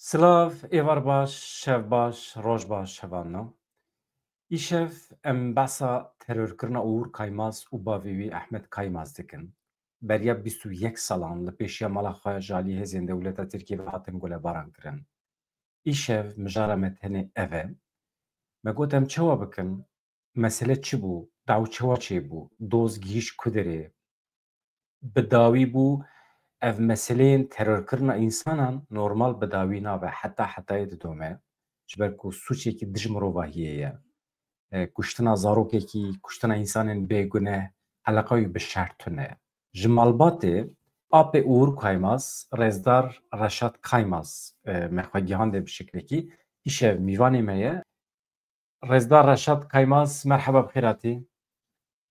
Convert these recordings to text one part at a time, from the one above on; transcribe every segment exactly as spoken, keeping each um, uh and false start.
Silav, êvar baş, şev baş, roj baş hevalno. Îşev em behsa terorkirina Uğur Kaymaz û bavê wî Ahmet Kaymaz dikin. Beriya bîst û yek salan li pêşiya mala xwe ji alî hêzên dewleta Tirkiyê ve hatin gulebaran kirin. Îşev mijara me tenê ev e. Me got em çawa bikin? Mesele çi bû? Daw çawa çêbû? Doz gihîşt ku derê? Bi dawî bû, ev meseleyên terorkirina însanan normal bi dawî nabe, heta hetayê didome. Ji ber ku sûçekî dij mirovahiyê ye. E, kuştina zarokekî, kuştina însanên bêguneh, eleqa wî bi şer tune ye. Ji malbatê apê Uğur Kaymaz, Rêzdar Reşat Kaymaz, e, me xwe gihande bi şeklekî, îşev mîvanê me ye. Rêzdar Reşat Kaymaz, merheba, bi xêr hatî.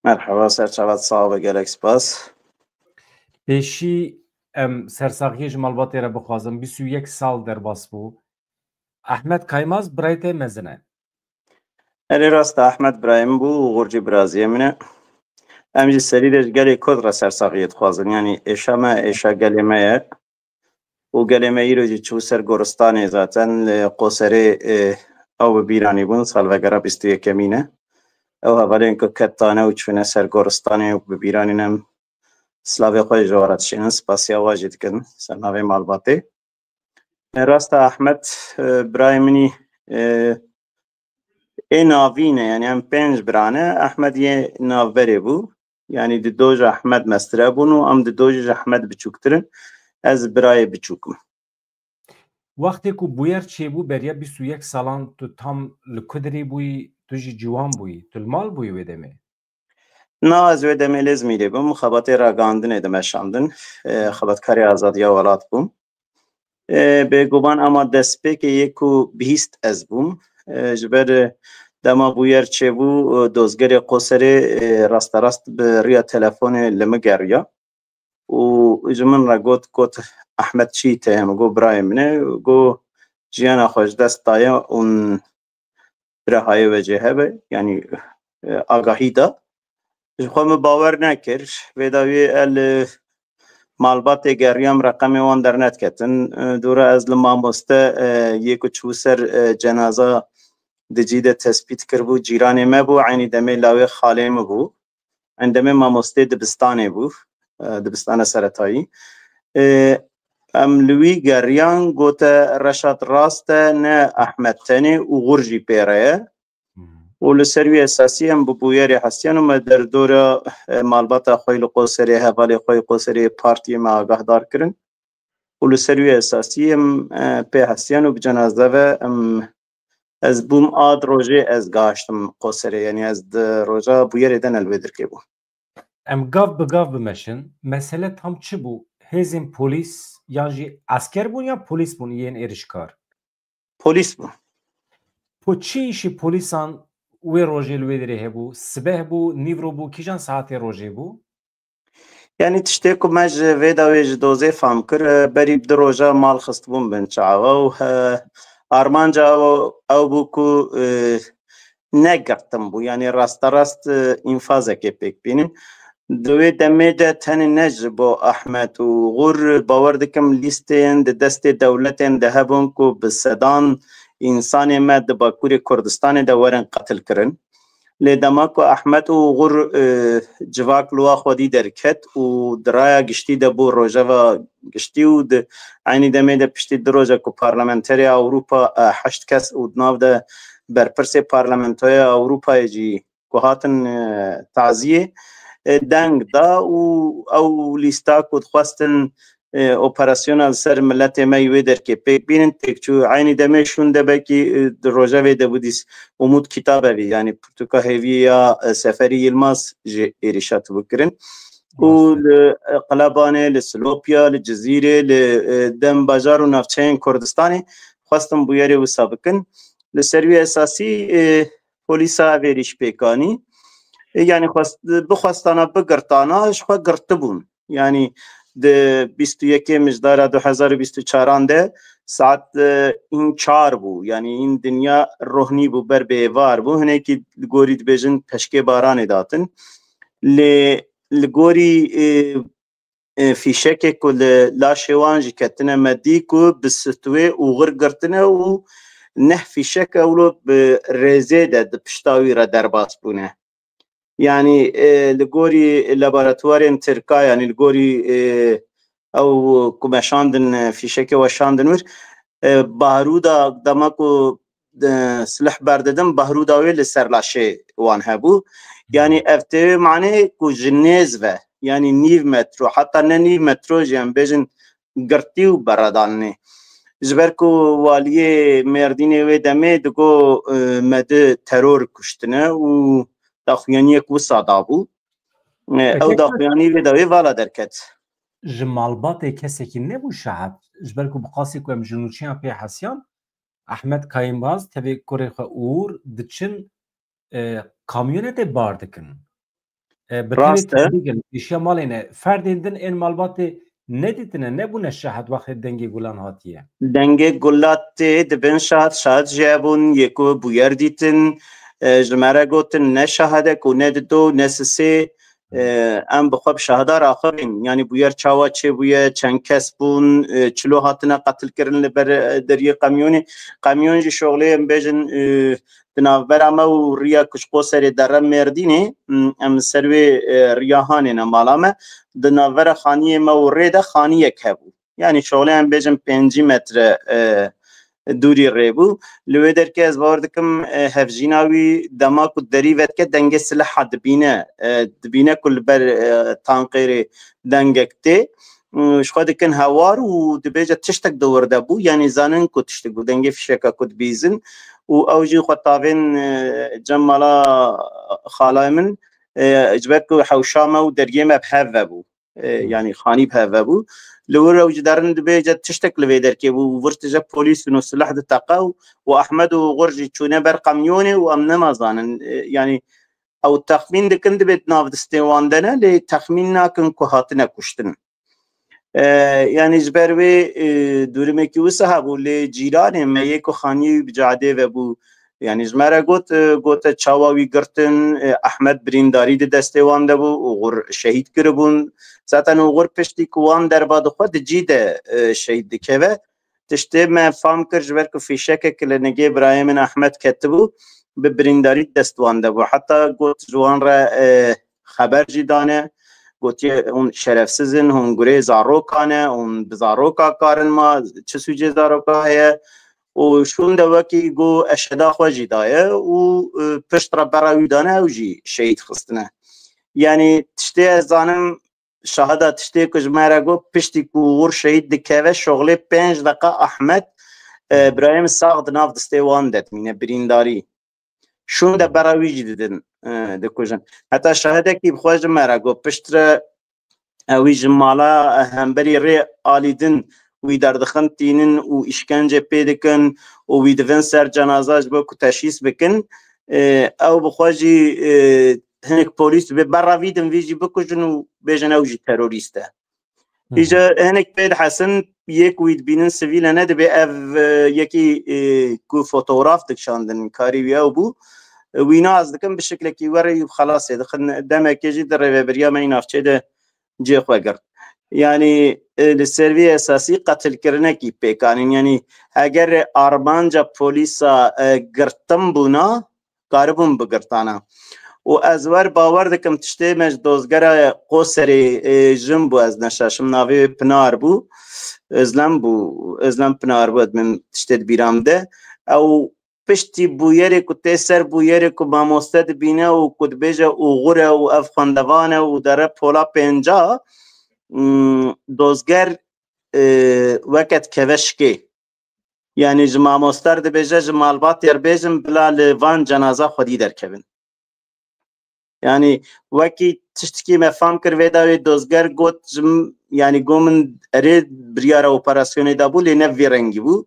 Merheba, ser çavat, sağ ol, gelek spas. Pêşî em sersaxiyê ji malbatê re bixwazin, bîst û yek sal derbas bû. Ahmet Kaymaz birayê te mezin e. Erê, rast e, Ahmet birayê min bû û Xurcî biraziyê min e. Em ji serî de ji gelê Kurd re sersaxiyê dixwazin. Yanî êşa me, êşa gelê me ye. Û gelê me îro jî çû ser goristanê zaten, li Qoserê, e, ew bi bîranî bûn, salvegera bîst û yekemîn e. Ew hevalên ku ketane û çûne ser goristanê û bi bîranî ne, em silavê xwe ji wan re dişînin, spasiya wan jî dikin ser navê malbatê. E, rast e, Ahmet, e, birayê min î, e, ê navîn e, yanî em pênc bira ne, Ahmet yê navberê bû. Yanî di doja Ahmet mestre bûn û em di dojê ji Ahmet biçûktir in. Ez birayê biçûk im. Wextê ku bûyer çêbû, beriya bîst û yek salan tu tam li ku derê bûyî, tu jî ciwan bûyî, tu li mal bûyî wê demê? Na, ez wê demê li Îzmîrê bûm, xebatê ragihandinê dimeşandin. E, xebatkarê azadiya welat bûm. E, bêguman ema destpêkê yek û bîst ez bûm. E, ji ber, e, dema bûyer çêbû, e, dozgerê Qoserê, e, rasterast bi riya telefonê li min geriya. Û ji min re got, got, "Ahmet çî te ye?" Min got, "Birayê min e." Got, "Jiyana xwe ji dest daye û bira hayê we jê hebe, yanî, e, agahî da." Ji xwe min bawer nekir. Vê dawiyê ez li malbatê geriyam, reqemê wan dernediketin. E, dûre ez li mamoste, e, yê ku çû ser, e, cenaza di cî de tespît kiribû, cîranê me bû, eynî demê lawê xalê min bû. Eynî demê mamostê dibistanê bû, e, dibistana seretayî. E, em li wî geriyan, gote, "Reşat rast e, ne Ahmet tenê û Xur jî pê re ye." Hmm. Û li ser wî esasî em bi bûyerê hestiyan û me derdora, e, malbata xwe li Qoserê, hevalê xwe yê Qoserê, partiyê me agahdar kirin. Û li ser wî esasî em, e, pê hestiyan û bi cenaze ve em, ez bûm a di rojê ez gahiştim Qoserê, yanî ez di roja bûyerê de ne li wê dirkê bûm. Em gav bi gav bimeşin. Mesele tam çi bû? Hêzên polîs yan jî esker bûn ya polîs bûn yên êrişkar? Polîs bûn. Po çi îşî polîsan wê rojê li wê derê hebû? Sibeh bû, nîvro bû, kîjan saetê rojê bû? Yanî tiştê ku me ji vê dawê ji dozê fam kir, e, berî bi du roja mal xistibûn bin çawa û, e, armanca ew, ew bû ku, e, ne girtin bû, yanî rasterast, e, înfazekê pêk bînin. Di wê demê de tenê ne ji bo Ahmet û Xur, bawer dikim lîsteyên di destê dewletên de hebûn ku bi sedan însanê me di Bakurê Kurdistanê de werin qetil kirin. Lê dema ku Ahmet û Xur, e, civak li wa xwedî derket û di raya giştî de bû rojeva giştî û di eynî demê de piştî du roja ku parlamenterê Ewropa, e, heşt kes û di nav de berpirsê Parlamentoya Ewropayê jî ku hatin, e, taziyê, e, deng da û ew lîsta ku dixwestin, e, operasyona li ser miletê me yî wê derkê pêk bînin têk çû. Eynî demê şûn de belkî, e, di rojevê de bû dîs Umut Kitabevî, yanî pirtûka hêviyê ya, e, Seferî Yilmaz ji êrîşa tibû kirin. Û li, e, Qelebanê, li Silopya, li Cizîrê, li, e, dem bajar û navçeyên Kurdistanê xwestin bûyerê wisa bikin. Li ser wî esasî, e, polîsa ev êrîş pêk anî. E, yanî xwest, bixwestana bigirtana, ji xwe girtibûn. Yanî di bîst û yekê mijdara du hezar û bîst û çaran de saet, e, în çar bû. Yanî în dinya rohnî bû, ber bi êvar bû. Hinekî li gorî dibêjin peşkê baranê datin. Lê li gorî, e, e, fîşekê ku li laşê wan jî ketine me dî ku bi stûyê oxir girtine û neh fîşek ewlo bi rêzê de di pişta wî re derbas bûne. Yanî, e, li gorî laboratuwarên Tirka, yanî li gorî, e, ew ku me şandin, e, fîşekê we şandin wir, e, bahrûda dema ku, e, silih berdidin, bahrûda wê li ser laşê wan hebû. Yanî ev tê wê manê ku ji nêz ve, yanî nîv metro, heta ne nîv metro jî em bêjin girtî û beredanê. Ji ber ku waliyê Mêrdînê wê demê digo, e, me di teror kuştine û daxuyaniyek wisa dabû. E, ew Peki, daxuyanî vê dawê vala derket. Ji malbatê kesekî nebû şehed? Ji ber ku bi qasî ku em ji nûçeyan pê hesiyan, Ehmed Kayîmbaz, tevê kurê xwe Uğur diçin, e, kamyonetê bar dikin. E, bi tevê Rast e. Tevdîgin, êşiya malê ne. Ferdên din ên malbatê nedîtine, nebûne şehed wextê dengê gulan hatiye. Dengê gulat tê dibin şehed, şehed jî hebûn, yê ku bûyer dîtin, e, ji me re gotin, ne şehed e ku ne dido, ne sisê, e, em bi xwe bi şehda raxivîn. Yanî bûyer çawa çêbûye, çend kes bûn, e, çilo hatine qetilkirin li ber, e, deriyê qemyonê. Qemyon jî şoxlê em bêjin, e, di navbera me û riya ku ji Qoserê dere Mêrdînê, m, em ser wê, e, riya hanê ne mala me. Di navbera xaniyê me û rê de xaniyek hebû. Yanî şoxlê em bêjin pêncî metre, e, dûrî rê bû. Li wê derkê ez bawer dikim, e, hevjîna wî dema ku derî vedike dengê siliha dibîne, e, dibîne ku li ber, e, tanqêrê dengek tê. Ji xwe dikin hewar û dibêje tiştek di wir de bû, yanî zanin ku tiştek bû, dengê fîşeka ku dibîzin û ew jî xwe tavên, e, cem mala xalay min, e, ji ber ku hewşa me û deriyê me bi hev ve bû. E, yanî xanî bi hev ve bû. Li wir ew ji derin dibêje tiştek li vê derkê bû, vir tije polîs û silah diteqe û, û Ehmed û Uğur jî çûne ber qemyonê û em nema zanin. E, yanî ew texmîn dikin dibê di nav distê wan de ne, lê texmîn nakin ku hatine kuştin. E, yanî ji ber wê, e, durumekî wisa hebû, lê cîranê me yê ku xaniyê wî bi cadê ve bû, yanî ji me re got, e, gote çawa wî girtin, e, Ehmed birîndarî di destê wan de bû, Uğur şehîd kiribûn. Zaten Uğur piştî ku wan derba dixwe di cî de, e, şehîd dikeve. Tiştê me fam kir ji ber ku fîşekek li nigê birayê min Ehmed ketibû, bi birîndarî dest wan de bû. Heta got ji wan re, e, xeber jî dane. Gotiye, hûn şerefsiz in, hûn gurê zarokan e, hûn bi zaroka karin ma, çi sûcê zaroka heye? Û şûnde wekî got eşheda xwe jî daye û, e, pişt re bera wî dane, ew jî şehîd xistine. Yanî tiştê ez zanim, şahida tiştê ku ji me re got, piştî ku Uğur şehîd dikeve, şoxlê pênc deqa Ahmet, e, birayê min sax di nav distê wan de dimîne, birîndarî. Şûnde bera wî jî didin, e, dikujin. Heta şahidekî bi xwe ji me re got, piştre, e, wî ji mala, e, hemberî rê alî din wî derdixin tînin û îşkence pê dikin û wî divin ser cenaza ji bo ku teşhîs bikin. E, ew bi xwe jî, e, hinek polîs dibê bera vî din vî jî bikujin û bêjin ew jî terorîst e. Hı hı. Îca hinek pê dihesin, yê ku wî dibînin sivîl e, ne dibê ev, e, yekî, e, ku fotograf dikişandin, karî wî ew bû. E, wî nas dikin, bi şiklekî were wî bi xelasê dixin. Demekê jî di rêvebiriya me yî navçê de cê xwe girt. Yanî, e, li ser vî esasî qetilkirinekî pêk anîn. Yanî eger armanca polîsa, e, girtin bûna, karibûn bigirtana. Û ez wer bawer dikim tiştê me ji dozgera Qoserê, e, jin bû, ez neşaşim navê wê Pinar bû. Özlem bû, Özlem Pinar bû, ez min tiştê di bîra min de. Ew piştî bûyerê ku tê ser bûyerê ku mamoste dibîne û ku dibêje oxir e û ev xwendevan e û dere pola pênca, mm, dozger, e, weke dikeve şikê. Yanî ji mamoster dibêje, ji malbatê re bêjin bila li van cenaza xwedî derkevin. Yanî wekî tiştikî me fam kir vê dawê dozger got, ji m-, yanî got min erê biryara operasyonê da bû, lê ne vê rengî bû.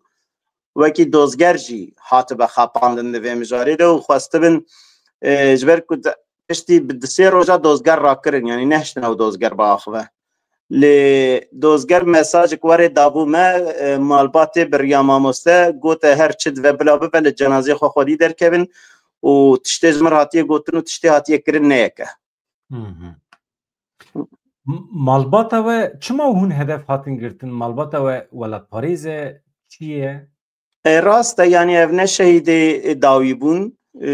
Wekî dozger jî hatibe xapandin di vê mijarê de û xwestibin, e, ji ber ku de-, piştî bi di sê roja dozger rakirin, yanî nehiştin ew dozger biaxive. Lê dozger mesajek werê dabû me, e, malbatê bi riya mamoste, gote her çi dibe bila bibe li cenazeyê xwe xwedî derkevin û tiştê ji min re hatiye gotin û tiştê hatiye kirin ne yek e. Hı hı. M- Malbata we çima hûn hedef hatin girtin? Malbata we welatparêz e, çi ye? E, rast e, yanî ev ne şehîdê dawî bûn. E,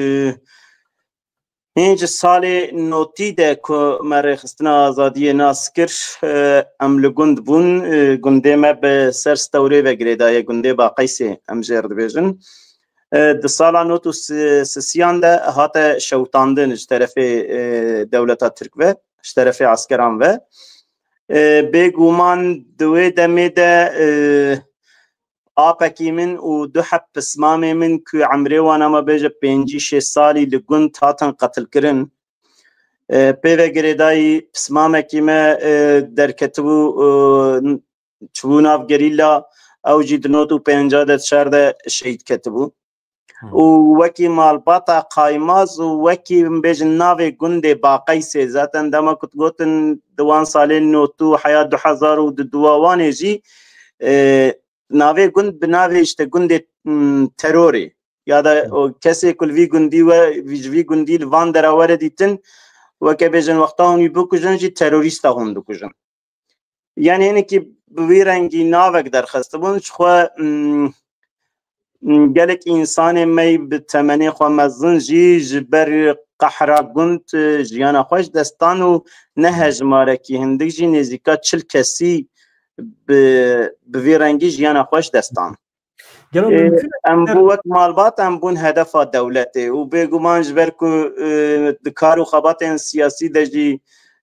hîn ji salê notî de ku me rêxistina azadiyê nas kir, e, em li gund bûn. E, gundê me bi ser stewrê ve girêdaye, gundê Baqeysê em jê re dibêjin. E, di sala not û sisiyan de hate şewitandin ji terefê, e, dewleta Tirk ve, ji terefê eskeran ve. E, bêguman di wê demê de, e, apekî min û du heb pismamê min ku emrê wan ama bêje pêncî şêst salî li gund hatin qetilkirin. E, pê ve girêdayî pismamekî me, e, derketibû, e, çibû nav gerîla, ew jî di not û pênca de di şer de şehîd ketibû. Û wekî malbata Qaymaz û wekî, em bêjin, navê gundê Baqeysê, zaten dema ku digotin di wan salên notû heya du hezar û di duwa wanê jî, e, navê gund bi navê işte gundê, m, terorê ya da o kesê ku li vî gundî we, ji vî gundî li van dera were dîtin, weke bêjin wexta hûn wî bikujin jî terorîsta hûn dikujin. Yanî hinekî bi vî rengî navek derxistibûn, ji xwe, mm, mm, gelek însanê me bi temenê xwe mezin jî ji ber qehra gund, e, jiyana xwe ji dest dan û ne hejmarekî hindik jî nêzîka çil kesî bi, bi vî rengî jiyana xwe ji dest dan. Gelo E, mümkün e em bû wek malbat, em bûn hedefa dewletê û bêguman ji ber ku, e, di kar û xebatên siyasî de jî,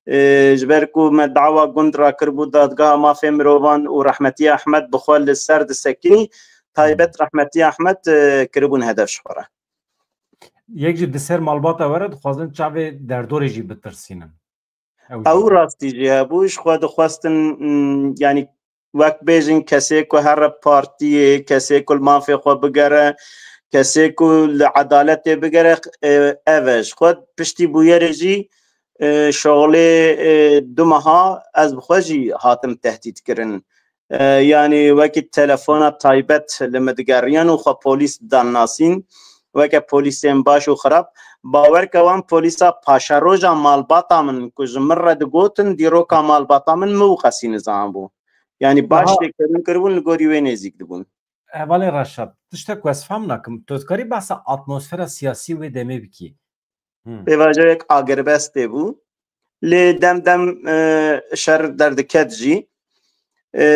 e, ji ber ku me dawa gund rakiribû Dadgeha Mafê Mirovan û rehmetiya Ehmed bi xwe li ser disekinî, taybet rehmetiya Ehmed, e, kiribûn hedef ji xwe re. Yek jî di ser malbata we re dixwazin çavê derdorê jî bitirsînin. Ew Ew jî. Rastî jî hebû, ji xwe dixwestin, mm, yanî wek bêjin kesê ku here partiyê, kesê ku li mafê xwe bigere, kesê ku li edaletê bigere, e, ev e. Ji xwe piştî bûyerê jî, e, şoxlê, e, du meha ez bi xwe jî hatim tehdît kirin. E, yanî wekî telefona taybet li min digeriyan û xwe polîs didan nasîn, weke polîsên baş û xirab. Bawer ke wan polîsa paşeroja malbata min ku ji min re digotin, dîroka malbata min min û qesî nizan bû. Yanî baş Aha. lêkolîn kiribûn, li gorî wê nêzîk dibûn. Hevalê Reşad, tiştek ku ez fam nakim, tu dikarî behsa atmosfera siyasî wê demê bikî? Hmm. Pêvajoyek agirbestê bû. Lê dem dem, e, şer derdiket jî. E,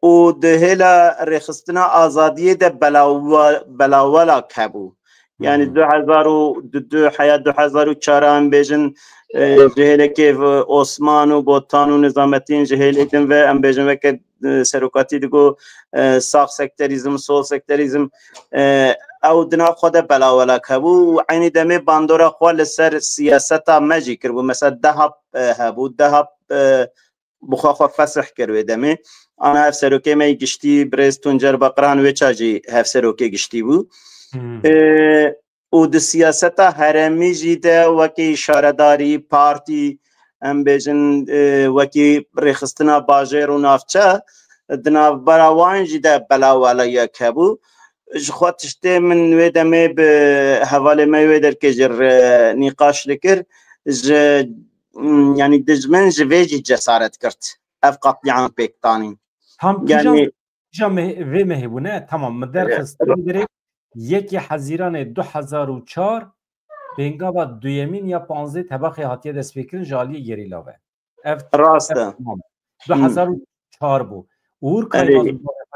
û di hêla rêxistina azadiyê de belawa-, belawelak hebû. Yanî Hmm. du hezar û du heya du hezar û çar em bêjin, e, ji hêlekê Osman û Botan û Nizametîn ji hêlê din ve em bêjin weke, e, serokatî digo, e, sax sekterîzm, sol sekterîzm, e, ew di nav xwe de belawelak hebû û eynî demê bandora xwe li ser siyaseta me jî kiribû. Mesela DEHAP, e, hebû, DEHAP, e, bi xwe xwe fesih kir wê demê. Ana ev serokê me yê giştî birêz Tuncer Baqiran wê ça jî hevserokê giştî bû. Hmm. E, û di siyaseta herêmî jî de wekî şaredarî, partî, em bêjin, e, wekî rêxistina bajêr û navçe, di navbera wan jî de belaweliyek hebû. Ji xwe tiştê min wê demê bi hevalê me wê derkê jî re nîqaş dikir. Ji, m, yanî dijmin ji vê jî cesaret girt ev qetlîam pêk danîn. Tam kîjan, Yanî kîjan meh-, vê mehê bû ne? Tamam, min derxist. Wê derê yekê Hezîranê du hezar û çar, pêngava duyemîn ya panzdeh Tebaxê hatiye destpêkirin ji aliyê gerîla ve. Ev Rast e. Tamam. Du hezar û çar bû. Uğur Kaymaz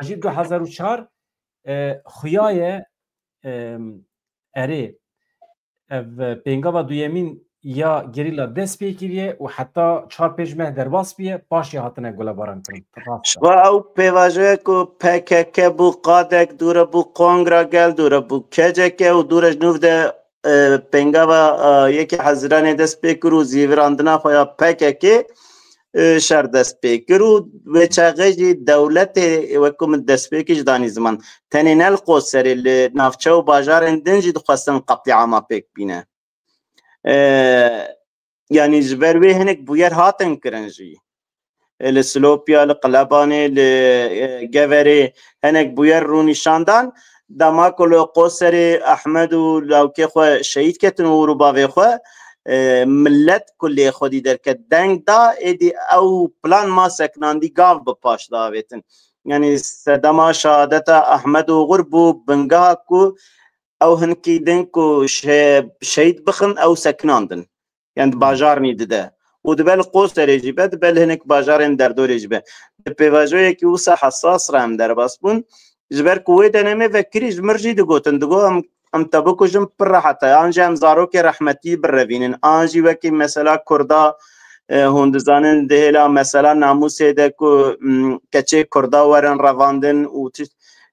jî du hezar û çar, e, xuya ye, e, erê, ev, e, pêngava duyemîn ya gerîla dest pê kiriye û heta çar pênc meh derbas biye, paşê hatine gulebaran kirin. Rast e. Ji xwe ew pêvajoyek ku P K K bû, qadek dûre bû, Kongra Gel dûre bû, K C K û dûre ji nûv de, e, pêngava, e, yekê Hezîranê dest pê kir û zîvirandina xwe ya P K K, e, şer dest pê kir û wê çaxê jî dewletê wek ku min dest pê kir ji danî ziman. Tenê ne li Qoserê, li navçe û bajarên din jî dixwestin qetlîama pêk bîne. E, yanî ji ber wê hinek bûyer hatin kirin jî. E, li Silopya, li Qelebanê, li, e, Geverê hinek bûyer rûnîşandan. Dema ku li Qoserê Ehmed û lawkê xwe şehîd ketin û wir û bavê xwe, e, millet ku lê xwedî derket deng da, êdî ew plan ma sekinandî gav bi paş davêtin. Yanî sedema şehadeta Ehmed Oxur bû bingeha ku ew hinkî din ku şe-, şehîd bixin ew sekinandin. Yanî di bajarnî dide. Û dibe li Qoserê jî be, dibe li hinek bajarên derdorê jî be. Di pêvajoyekî wisa hesas re em derbas bûn. Ji ber ku wê denemê vekirî ji mir jî digotin, digo em, em te bikujin pir rehet e. An jî em zarokê rehmetî birevînin. An jî wekî mesela Kurda, e, hûn dizanin di hêla mesela namûsê de ku, m, keçê Kurda werin revandin û tişt.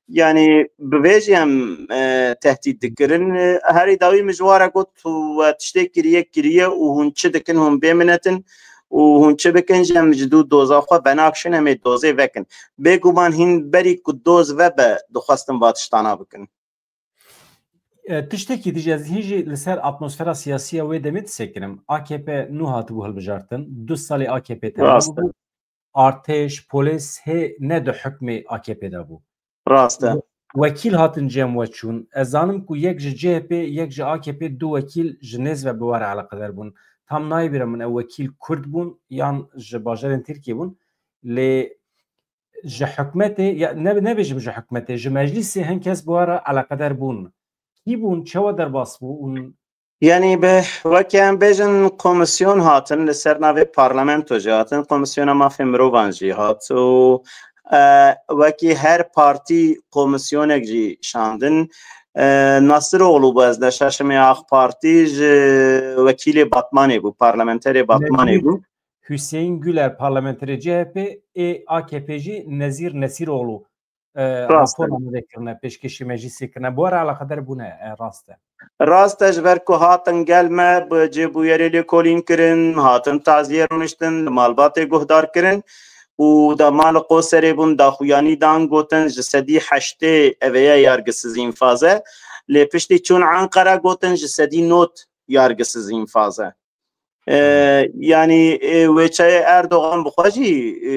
Yanî bi vê jî em, e, tehdît dikirin. E, herî dawî min ji wan re got, we tiştê kiriye, kiriye û hûn çi dikin, hûn bê min netin û hûn çi bikin jî em ji dû doza xwe venakşin, em ê dozê vekin. Bêguman hîn berî ku doz vebe dixwestin va tiştana bikin. E, tiştekî dî jî ez hîn jî li ser atmosfera siyasî ya wê demê disekinim. A K P nû hatibû hilbijartin. Du salê A K P tevî Rast e. bû. Artêş, polîs hê ne di hukmê A K P de bû. Rast e. Wekîl hatin cem we çûn. Ez zanim ku yek ji C H P, yek ji A K P, du wekîl ji nêz ve bi we re eleqedar bûn. Tam nayê bîra min ew wekîl Kurd bûn yan ji bajarên Tirkiyê bûn. Lê ji hikûmetê, ya ne, nebêjim ji hikûmetê, ji meclîsê hin kes bi we re eleqedar bûn. Kî bûn, çawa derbas bû û Yanî bi, wekî em bêjin komisyon hatin, li ser navê parlamento jî hatin, Komisyona Mafê Mirovan jî hat û, e, wekî her partî komisyonek jî şandin. E, Nasiroglu bû, ez neşaşimê, A K Partî ji wekîlê Batmanê bû, parlamenterê Batmanê Nezîr bû. Hüseyin Güler, parlamenterê C H P, ê A K P jî Nezîr Nesîroglu, e, Rast e. rapor amade kirine, pêşkêşî meclîsê kirine. Bi we re eleqedar bûne, e, rast e. Rast e, ji ber ku hatin gel me, bi cêbûyerê lêkolîn kirin, hatin taziyê rûniştin, li malbatê guhdar kirin û dema li Qoserê bûn, daxuyanî dan, gotin, ji sedî heştê ev ê ye yargısız infaz e. Lê piştî çûn Enqere, gotin, ji sedî nod yargısız infaz e. E, Hmm. yanî, e, wêçeyê Erdogan bi xwe jî, e,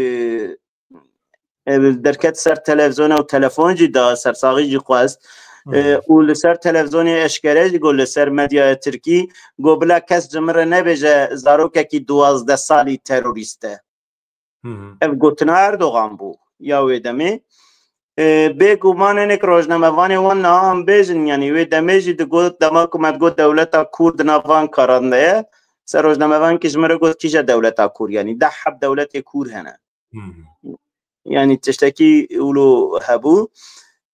e, derket ser televîzyona û telefon jî da, sersaxî jî xwest. E, Hmm. û li ser televîzyonê eşkere jî got, li ser medyaya tirkî got, bila kes ji min re nebêje zarokekî duwazdeh salî terorîst e. Hmm. Ev gotina Erdogan bû ya wê demê. E, bêguman hinek rojnamevanê wan niha em bêjin, yanî wê demê jî digot, dema ku me digot dewleta kûr di nav van karan de ye, ser rojnamevankî ji min re got, kîje dewleta kûr, yanî deh heb dewletê kûr hene. Hmm. Yanî tiştekî wilo hebû.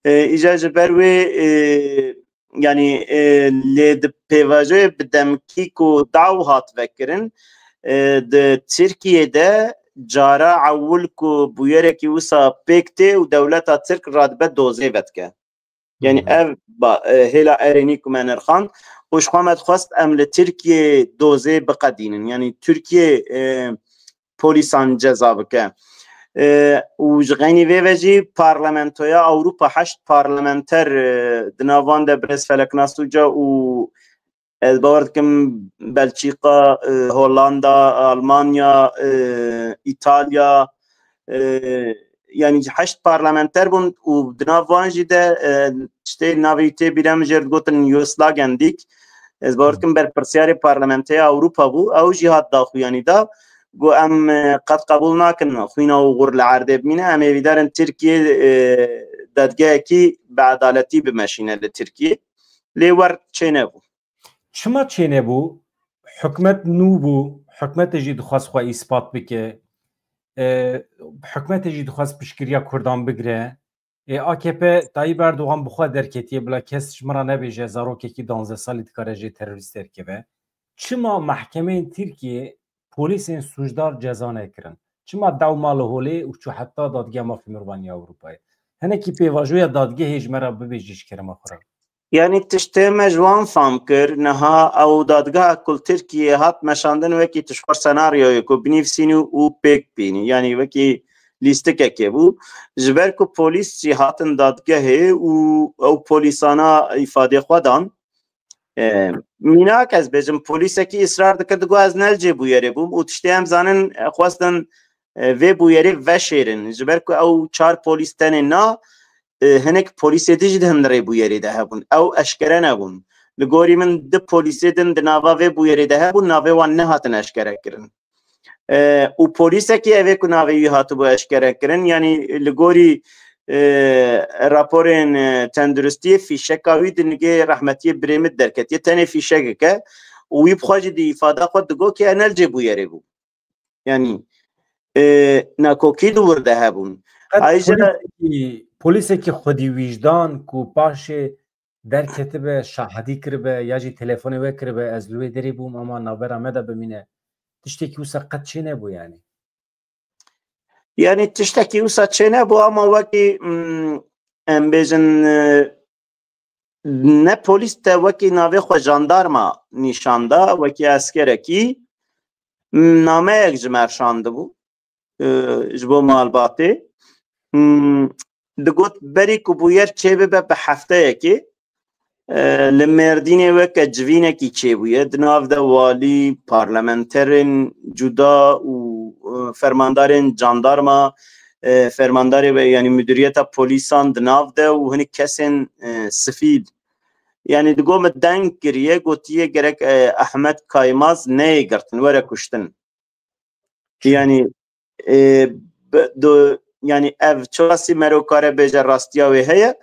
E, îca ji ber wê, e, yanî, e, lê di pêvajoyê bi demkî ku daw hat vekirin, e, di Tirkiyê de cara ewil ku bûyerekî wisa pêk tê û dewleta Tirk radibe dozê vedike. Yanî Hmm. ev ba-, e, hêla erênî ku me nirxand û ji xwe me dixwest em li Tirkiyê dozê biqedînin. Yanî Tirkiye, e, polîsan ceza bike. E, û ji xeynî vê ve jî Parlamentoya Ewropa heşt parlamenter, e, di nav van de birêz Feleknas Uca û ez bawer dikim Belçîka, e, Hollanda, Almanya, e, Îtalya, e, yanî heşt parlamenter bûn û di nav van jî de, e, tiştê navê wî tê bîra min jê re digotin Joost Lagendijk. Ez bawer dikim berpirsiyarê Parlamentoya Ewropa bû. Ew jî hat daxuyanî da. Got, em, e, qet qebûl nakin xwîna Uxur li erdê bimîne. Em ê vîdarin Tirkiye, e, dadgehekî bi edaletî bimeşîne li Tirkiye. Lê wer çênebû. Çima çênebû? Hikûmet nû bû. Hikûmetê jî dixwest xwe îspat bike. E, hikûmetê jî dixwest piştgiriya Kurdan bigire. Ê, A K P Tayyip Erdogan bi xwe derketiye, bila kes ji min re nebêje zarokekî danzdeh salî dikare jê terorîst derkeve. Çima mehkemeyên Tirkiyê polîsên sûcdar ceza nekirin? Çima dew ma li holê û çû heta Dadgeha Mafê Mirovan ya Ewropayê? Hinekî pêvajoya dadgehê ji me re bibêjî ji kerema xwe re. Yanî tiştê me ji wan fam kir, niha ew dadgeha ku li Tirkiyê hat meşandin wekî tu ji xwe senaryoyê ku binivîsînî û pêk bînî. Yanî wekî lîstikekê bû. Ji ber ku polîs jî hatin dadgehê û ew polîsana îfadê xwe dan. E, mînak ez bêjim, polîsekî israr dikir, digot, ez ne li cê bûyerê bûm û tiştê em zanin, e, xwestin, e, vê bûyerê veşêrin. Ji ber ku ew çar polîs tenê na, e, hinek polîsê din jî di hundirê bûyerê de hebûn. Ew eşkere nebûn. Li gorî min du polîsê din di nava vê bûyerê de hebûn, navê wan nehatin eşkere kirin. E, û polîsekî ev ê ku navê wî hatibû eşkere kirin, yanî li gorî, e, raporên, e, tenduristiyê fîşeka wî di nigê rehmetiyê birê min derketiye, tenê fîşekek e û wî bi xwe jî di îfada xwe digot ki Enel cê bûyerê bû. Yanî, e, nakokî li wir de hebûn. Qet Ayrıca polîsekî, polîsekî xwedî wîjdan ku paşê derketibe, şahidî kiribe ya jî telefonê we kiribe, ez li wê derê bûm ama navbera me de bimîne. Tiştekî wisa qet çênebû yanî. Yanî tiştekî wisa çênebû ama wekî, mm, em bêjin, e, ne polîs te wekî navê xwe jandarma nîşan da, wekî eskerekî, mm, nameyek ji me şandibû, e, ji bo malbatê. Mm, digot berî ku bûyer çêbibe bi hefteyekê, e, li Mêrdînê weke civînekî çêbûye. Di nav de walî, parlamenterên cuda û, e, fermandarên jandarma, e, fermandarê ve, yanî mudiriyeta polîsan di nav de û hinek kesên, e, sivîl. Yanî digot min deng kiriye, gotiye gerek, e, Ehmed Kaymaz neyê girtin, were kuştin. Yanî, e, bi-, do, yanî ev çiqasî mero kare bêje rastiya wê heye.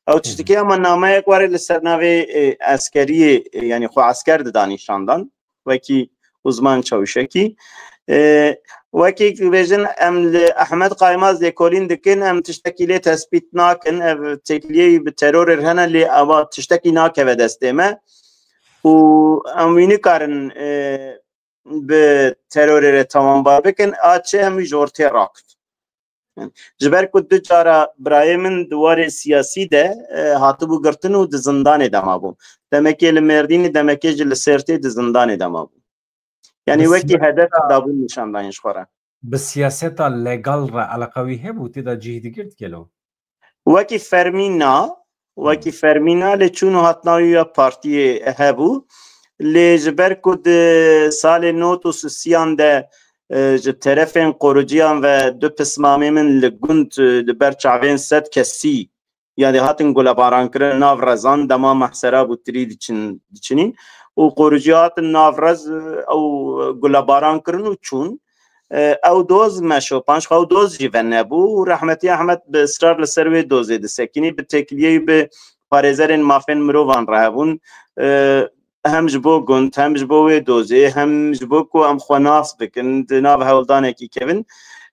Ew Hı hı. tiştekî ama nameyek were li ser navê, e, eskeriyê, e, yanî xwe esker dida nîşandan. Wekî uzman çawişekî. E, wekî dibêjin em li Ehmed Kaymaz lêkolîn dikin, em tiştekî lê tespît nakin. Ev têkiliyê wî bi terorê re hene lê ewa tiştekî nakeve destê me. Û em wî nikarin, e, bi terorê re tawanbar bikin, a çi em wî ji ortê rakit. Ji ber ku du cara birayê min di warê siyasî de, e, hatibû girtin û di zindanê de mabû. Demekê li Mêrdînê, demekê jî li Sêrtê di zindanê de mabû. Yanî Bi wekî hedef siyaseta, dabûn nîşan dayîn ji xwe re. Bi siyaseta legal re eleqa wî hebû, tê de cih digirt gelo? Wekî fermî na, wekî fermî na, lê çûn û hatina wî ya partiyê hebû. Lê ji ber ku di salê nod û sisiyan de, e, ji terefên qoriciyan ve du pismamê min li gund, e, li ber çavên sed kesî, yanî hatin gulebarankirin nav rezan, dema mehsera bû tirî diçin, diçinîn û qoriciya hatin nav rez, e, ew gulebaran kirin û çûn. E, ew doz meşo, panc xwe ew doz jî venebû û rehmetî Ehmed bi israr li ser wê dozê disekînî, bi têkiliyê wî bi parêzerên mafên mirovan re hebûn. E, hem ji bo gund, hem ji bo wê dozê, hem ji bo ku em xwe nas bikin, di nav hewldanekî kevin.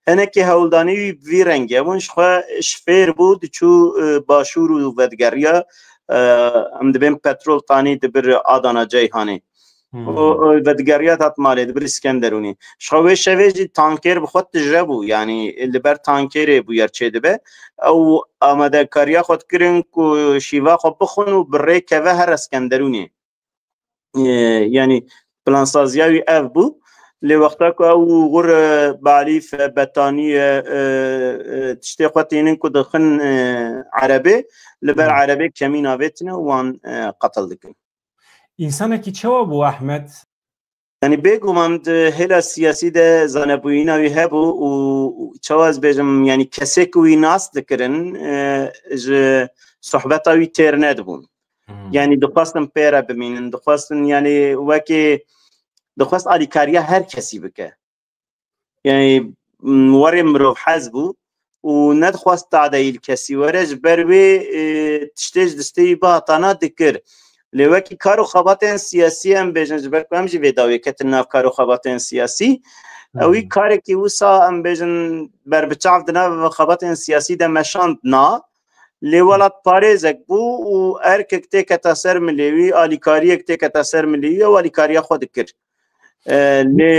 Hinekî hewldanî wî bi vî rengî hebûn, ji xwe ji fêr bû, diçû, e, başûr û vedigeriya, e, em dibên petrol tanî dibir Adana Ceyhanê. Hmm. O, o vedigeriya tat malê, dibir Skenderûnê. Ji xwe wê şevê jî tanker bi xwe tije bû, yanî li ber tankerê bûyer çêdibe. Ew amadekariya xwe dikirin ku şîva xwe bixwin û bi rê keve here Skenderûnê. E, yanî plansaziya wî ev bû. Lê wexta ku ew wir, e, balîf, e, betanî, e, e, e, tiştê xwe tînin ku dixin, e, erebê, li ber Hmm. erebê kemîn avêtine û wan, e, qetil dikin. Însanekî çawa bû Ehmed? Yanî bêguman di hêla siyasî de zanebûyîna wî hebû û çawa ez bêjim, yanî kesê ku wî nas dikirin, e, ji sohbeta wî têr nedibûn. Hmm. Yanî dixwestin pê re bimînin, dixwestin yanî wekî dixwest alîkariya her kesî bike. Yanî, m, werê mirov hez bû û nedixwest tadeyî li kesî were, ji ber wê, e, tiştê ji destê wî bihatana dikir. Lê wekî kar û xebatên siyasî em bêjin, ji ber ku em jî vê dawê ketin nav kar û xebatên siyasî, Hı hı. ew wî karekî wisa em bêjin berbiçav di nav xebatên siyasî de meşand na. Lê welatparêzek bû û erkek têketa ser milê wî, alîkariyek têketa ser milê wî, ew alîkariya xwe dikir. E, lê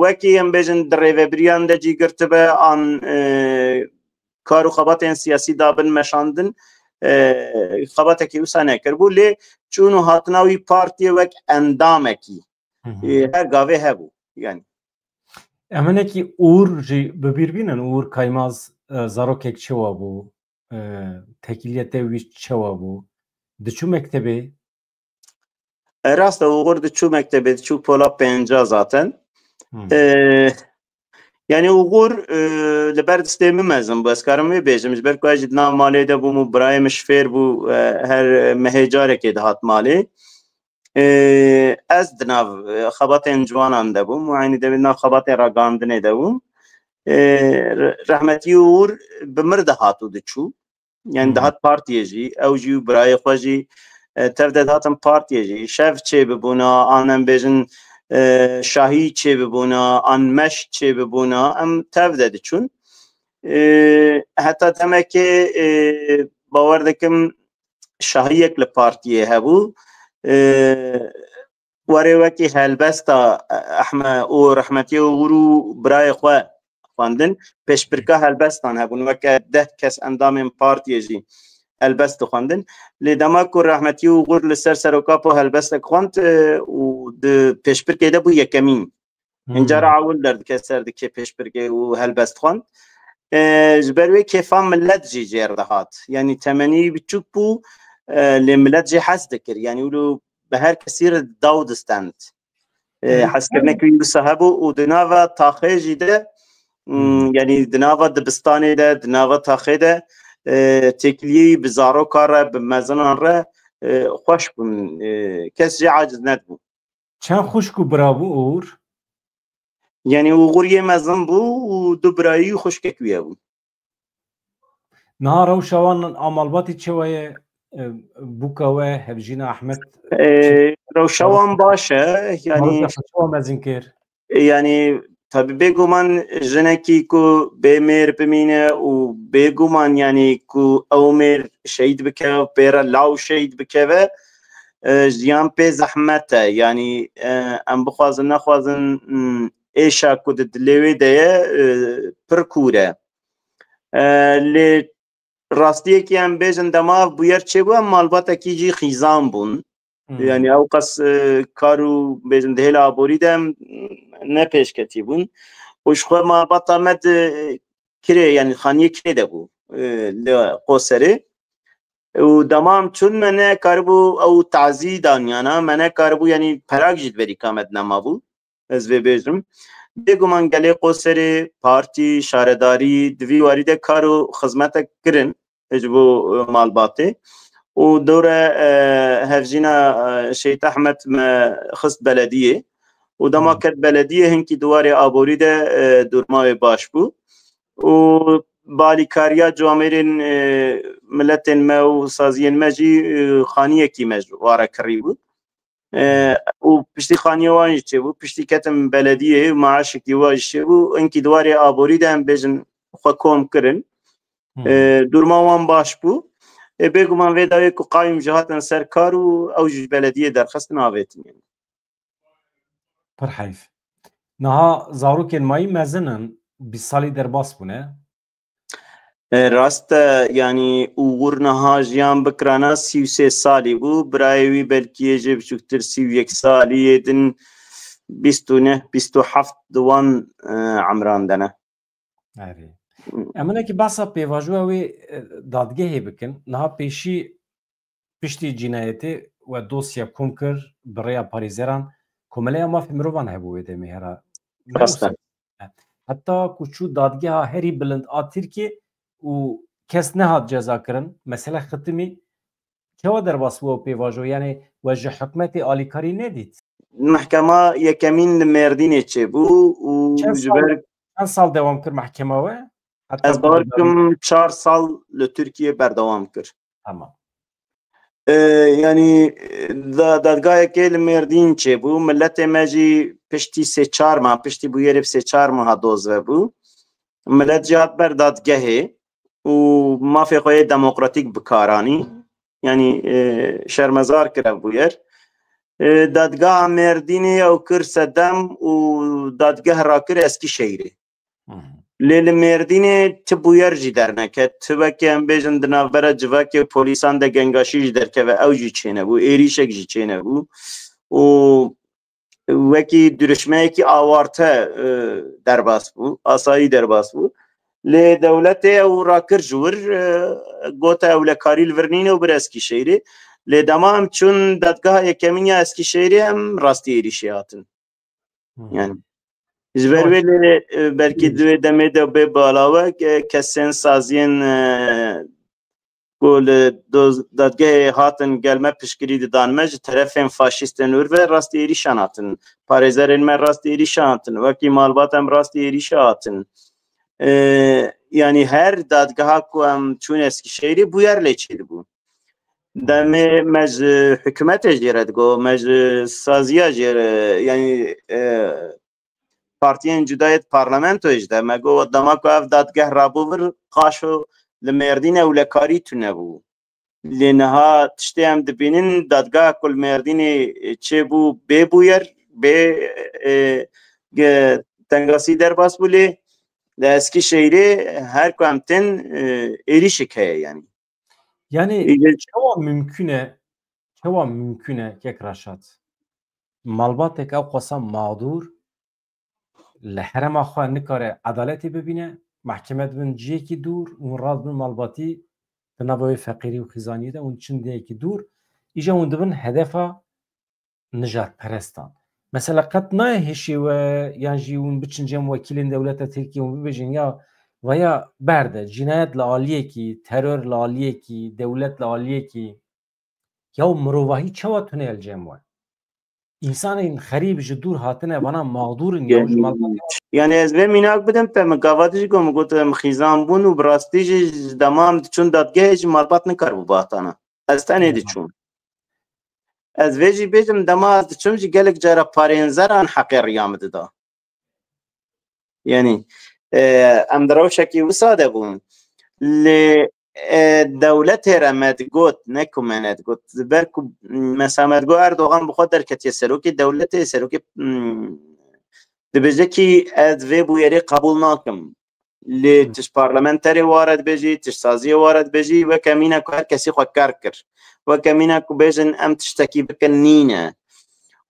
wekî em bêjin di rêvebiriyan de cî girtibe an, e, kar û xebatên siyasî dabin meşandin, e, xebatekî wisa nekiribû. Lê çûn û hatina wî partiyê wek endamekî, Hı hı. e, her gavê hebû. Yanî. Em hinekî Ûr jî bi bîr bînin, Ûr Kaymaz, e, zarokek çawa bû? E, tekîliyete wî çawa bû? Diçû mektebê? E, rast e, Uğur diçû mektebê, diçû pola pênca zaten. Hmm. E, Yani Uğur e, li ber distê min mezin bû. Ez karim vê bêjim. Ji ber ku ez jî di nav malê de bûm û birayê min ji fêr bû, e, her mehê carekê dihat malê. E, ez di nav, e, xebatên ciwanan de bûm û eynî demê di nav xebatên ragihandinê de bûm. E, re-, rehmetî Uğur bi mir dihat û diçû. Yani Hmm. dihat partiyê jî, ew jî û birayê xwe jî, e, tev de dihatin partiyê jî. Şev çêbibûna, an em bêjin, e, şahî çêbibûna, an meş çêbibûna, em tev de diçûn. E, heta demekê, e, bawer dikim şahiyek li partiyê hebû. E, werê wekî helbesta, e, Ehme û rehmetiyê Uğur û birayê xwe xwendin. Pêşbirka helbestan hebûn, weke deh kes endamên partiyê jî helbest dixwendin. Lê dema ku rehmetî Uğur li ser seroka po helbestek xwend, e, û di pêşbirkê de bû yekemîn. Hûn cara ewil derdike ser dikê pêşbirkê û helbest xwend. E, ji ber wê kêfa millet jî jêr dihat. Yanî temenî biçûk bû, e, lê millet jî hez dikir. Yanî wilo bi her kesî re daw distend. E, hezkirinekî wî wisa hebû û di nava taxê jî de, Hmm. yanî di nava dibistanê de, di nava taxê de, e, têkiliyê wî bi zaroka re, bi mezinan re, e, xweş bûn. E, kes jê aciz nedibû. Çend xwişk û bira bû Uğur? Yanî Uğur yê mezin bû û du birayî û xwişkek wî hebû. Niha rewşa wan a malbatî çi we ye? E, bûka we, hevjîna Ehmed? E, rewşa wan baş e, yanî Malbata xwe çi we mezin kir? Yanî, tabi bêguman jinekî ku bê mêr bimîne û bêguman, yanî, ku ew mêr şehîd bike û pê re law şehîd bikeve, e, jiyan pê zehmet e. Yanî, e, em bixwazin nexwazin, m, êşa ku di dilê wê de ye, e, pir kûr e. E, lê rastiyekî em bêjin dema ev bûyer çêbû, em malbatekî jî xîzan bûn. Hmm. Yani ew qas, e, kar û bêjin di hêla aborî de em ne pêşketî bûn. Û ji xwe malbata me di kirê, yani xaniyê kirê de bû, e, li Qoserê. Û dema em çûn me nekaribû ew tazî daniyana, me nekaribû, yani perak jî di berîka me de nemabû. Ez vê bêjim. Bêguman gelê Qoserê, partî, şaredarî, di vî warî de kar û xizmetek kirin ji bo, e, malbatê. Û dore, e, hevjîna, e, Şehîd Ehmed me xist belediyê. Û dema Hmm. ket belediyê hinkî di warê aborî de, e, durma wê baş bû. Û balîkariya camêrên, e, miletên me û saziyên me jî, e, xaniyekî me ji ware kirî bû. E, û piştî xaniyê wan jî çêbû, piştî ketim belediyê, maaşekî wan jî çêbû, hinkî di warê aborî de em bêjin xwe kom kirin. Hmm. E, durma wan baş bû. E, bêguman vê dawê ku qayûm jî hatin ser kar û ew jî ji belediyê derxistin avêtin. Pir heyf. Niha zarokên mayî mezin in, bîst salî derbas bûne. E, rast e, yanî Uğur niha jiyan bikirana sî û sê salî bû. Birayê wî belkî yê jê biçûktir sî û yek salî, yê din bîst û neh, bîst û heft di wan, e, emran de ne. Erê. Em hinekî behsa pêvajoya wê, e, dadgehê bikin. Niha pêşî piştî cînayetê we dosya kom kir, bi rêya parêzeran Komeleya Mafê Mirovan hebû wê demê hera. Rast e. Heta ku çû dadgeha herî bilind a Tirkiyê û kes nehat cezakirin. Mesele xitimî çawa derbas bû ew pêvajo? Yani we ji hikûmetê alîkarî nedît? Mehkema yekemîn li Mêrdînê çêbû û Çend ji sal, ber çend sal dewam kir mehkema we? Heta Ez ku bawer berdewam dikim çar sal li Tirkiyê berdewam kir. Tamam. E, yanî, e, da-, dadgahekê li Mêrdîn çêbû. Miletê me jî piştî sê çar mah, piştî bûyerê bi sê çar meha dozve bû. Milet jî hat ber dadgehê û mafê xwe yê demokratîk bi kar anî. Yanî, e, şermezar kir ev bûyer. E, dadgeha Mêrdînê ew kir sedem û dadgeh rakir Eskîşehîrê. Hı hı. Lê li Mêrdînê ti bûyer jî derneket. Ti weke em bêjin di navbera civakê û polîsan de gengaşî jî derkeve, ew jî çênebû, êrîşek jî çênebû. Û wekî dirişmeyekî awarte, e, derbas bû, asayî derbas bû. Lê dewletê ew rakir ji wir, e, gote ewlekarî li vir nîne û bir Eskîşehîrê. Lê dema em çûn dadgeha yekemîn ya Eskîşehîrê em rastî êrîşê hatin. Hmm. Yani. Ji ber wê lê, e, belkî di wê demê de bê balawe, e, kesên saziyên, e, ku li doz-, dadgehê hatin gel me piştgirî didan me, ji terefên faşîstên wir ve rastî êrîşan hatin. Parêzerên me rastî êrîşan hatin. Wekî malbat em rastî êrîşa hatin. E, yanî her dadgeha ku em çûn Eskişehîrê bûyer lê çêdibû. Demê me ji hikûmetê jê re digot, me ji saziya jê re, yanî, e, partiyên cuda yê di parlamentoyê jî de me got, dema ku ev dadgeh rabû vir, qaşo li Mêrdîn ewlekarî tune bû. Lê niha tiştê em dibînin, dadgeha ku li Mêrdînê çêbû bê bûyer, bê, e, ge-, tengasî derbas bû, lê li Eskişehîrê her ku em tên, e, êrîşek heye yanî. Yanî Î- çawa mimkun e, çawa mimkun e kek Reşat? Malbatek ew qasa mağdûr li herema xwe nikare edaletê bibîne, mehkeme dibin ciyekî dûr, hûn radibin malbatî di nava wê feqîrî û xîzaniyê de, hûn çin diyekî dûr, îja hûn dibin hedefa nijadperestan. Mesela qet nayê hişê we yan jî hûn biçin cem wekîlên dewleta Tirkiyê hûn bibêjin ya veya berde cînayet li aliyekî, teror li aliyekî, dewlet li aliyekî, ya mirovahî çawa tune el cem we? Însanên xerîb ji dûr hatine vana mağdûr in ya ji malbatê. Yani ez vê mînak bidim te, min gava dijî ku min got em xîzan bûn û bi rastî jî ji dema em diçûn dadgehê jî malbat nikaribû bihatana. Ez tenê diçûm. Ez vê jî bêjim, dema ez diçûm jî gelek cara parênzeran heqê riya min dida. Yanî, e, em di rewşekî wisa de bûn. Lê, e, dewletê re me digot, ne ku me nedigot. Ji ber ku, mesela me digot Erdogan bi xwe derketiye serokê dewletê, serokê, mm, dibêje kî ez vê bûyerê qebûl nakim. Lê Hı. tişt parlamenterê ware dibêjî, tişt saziyê ware dibêjî, weke mîna ku her kesî xwe ker kir. Weke mîna ku bêjin em tiştekî bikin nîne.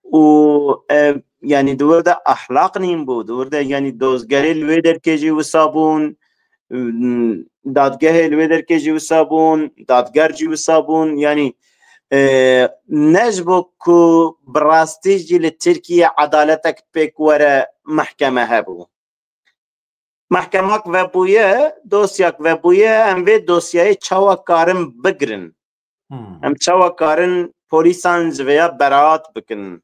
Û, e, yanî di wir de ahlaq nîn bû, di wir de yanî dozgerê li wê derkê jî wisa bûn, dadgehê li wê derkê jî wisa bûn, dadger jî wisa bûn. Yanî, e, ne ji bo ku bi rastî jî li Tirkiye edaletek pêk were mehkeme hebû. Mehkemak vebûye, dosyak vebûye, em vê dosyayê çawa karin bigirin? Hmm. Em çawa karin polîsan ji vêya beraat bikin?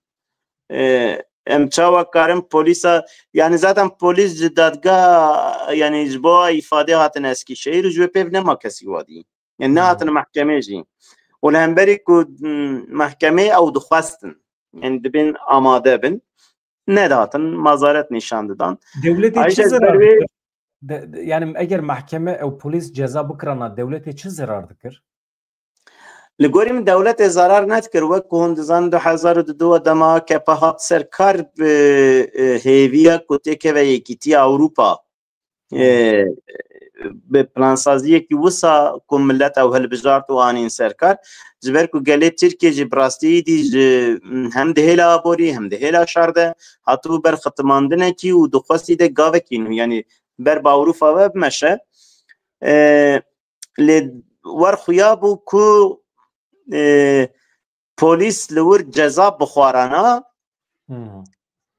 Ee, em çawa karin polîsa, yani zaten polîs ji dadga, yani ji bo îfadê hatin Eskîşehîr û ji wê pêv nema kesî wadî. Yani nehatin Hmm. mehkemê jî. Û li hemberî ku, hmm, mehkemê ew dixwestin. Yani dibên amade bin. Nedatin, mazaret nîşan didan. Dewletê Ayrıca çi zerar ber wê dikir? De, de, yani eger mehkeme ew polîs ceza bikirana, dewletê çi zerar dikir? Li gorî min dewletê zarar nedikir. Wek ku hûn dizanin, du hezar û du dema A K P hat ser kar, bi, e, hêviya ku têkeve Yekîtiya Ewropa, e, bi plansaziyekî wisa ku millet ew hilbijart û anîn ser kar, ji ber ku gelê Tirkiyê jî bi rastî îdî ji, hem di hêla aborî hem di hêla şer de hatibû ber xitimandinekî û dixwestî de gavekî nû, yanî ber bi Ewropa ve bimeşe. E, lê wer xuya bû ku, e, polîs li wir ceza bixwarana, Hmm.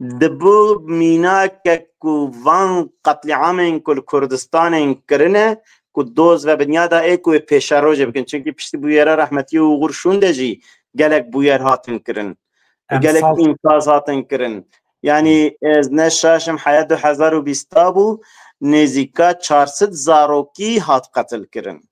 dibû mînakek ku van qetlîamên ku li Kurdistanê kirine, ku doz ve binyada ê ku wê pêşerojê bikin. Çimkî piştî bûyera rehmetî Uğur Şûn de jî gelek bûyer hatin kirin. Em Gelek sal- înfaz hatin kirin. Yani ez ne şaş im, heya du hezar û bîst bû, nêzîka çar sed zarokî hat qetil kirin.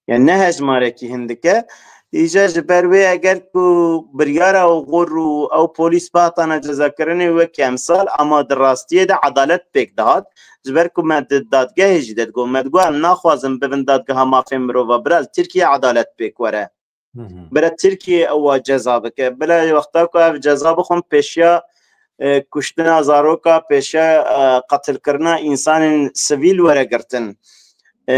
Yani ne hejmarekî hindik e. Îca ji ber wê eger ku biryara Uğur û ew polîs bihatana cezakirinê wekî emsal, ama di rastiyê de edalet pêk dihat. Ji ber ku me di dadgehê jî de digot, me digot em naxwazin bibin dadgeha mafên mirova. Bira li Tirkiye edalet pêk were. Hı hı. Bira Tirkiye ewa ceza bike. Bila wexta ku ev ceza bixwin pêşiya, e, kuştina zaroka, pêşiya, e, qetilkirina însanên sivîl were girtin. E,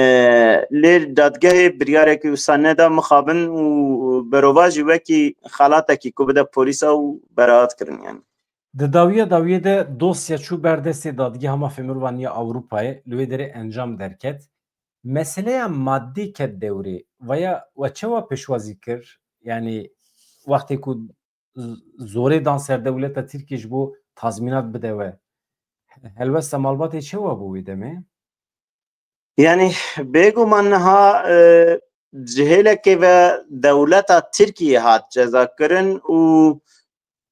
lê dadgehê biryarekî wisa neda mixabin û berovajî wekî xelatekî ku bide polîsa û beraat kirin yani. Di dawiya dawiyê de dosya çû ber destê Dadgeha Mafê Mirovan ya Ewropayê, li wê derê encam derket. Meseleya madî ket dewrê, vaya we çawa pêşwazî kir? Yani wextê ku z-, zorê dan ser dewleta Tirkiyê ji bo tazmînat bide we. Helwesta malbatê çewa bû wê demê? Yani bêguman niha e, ji hêlekê ve dewleta Tirkiyê hat cezakirin û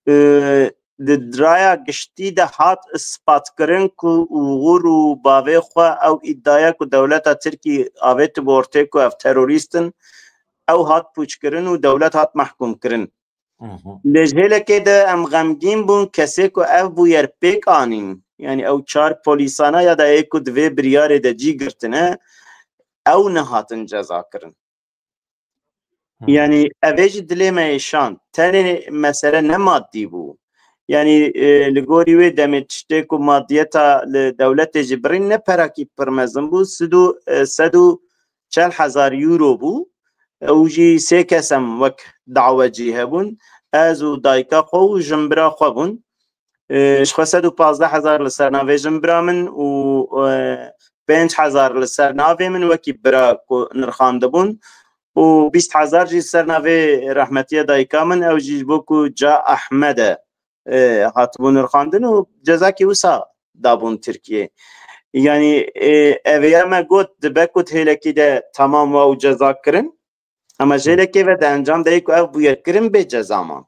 e, di raya giştî de hat ispatkirin ku Uğur û bavê xwe ew îdiaya ku dewleta Tirkî avêtibe ortê ku ev terorîst in, ew hat pûçkirin û dewlet hat mehkûmkirin. Lê ji hêlekê de em xemgîn bûn, kesê ku ev bûyer pêk anîn, yanî ew çar polîsana ya da ê ku di vê biryarê de cî girtine, ew nehatin cezakirin. Yanî ev ê jî dilê me êşand. Tenê mesele ne maddî bû. Yanî e, li gorî wê demê tiştê ku maddiyeta li dewletê jî birîn ne perakî pir mezin bû, sed û, e, sed û çel hezar euro bû. Ew jî sê kes em wek dawecî hebûn. Ez û dayika xwe û jinbira xwe bûn. E, ji xwe sed û pazdeh hezar li ser navê jinbira min û e, pênc hezar li ser navê min wekî bira ku nirxandibûn û bîst hezar jî li ser navê rehmetiya dayika min, ew jî ji bo ku ca Ehmed e, e, hatibû nirxandin û cezakî wisa dabûn Tirkiyê. Yanî e, ev ê me got dibe ku di hêlekî de temam wa û ceza kirin. Ama ji hêlekê ve di encam de yê ku ev bûyer kirin bê ceza man.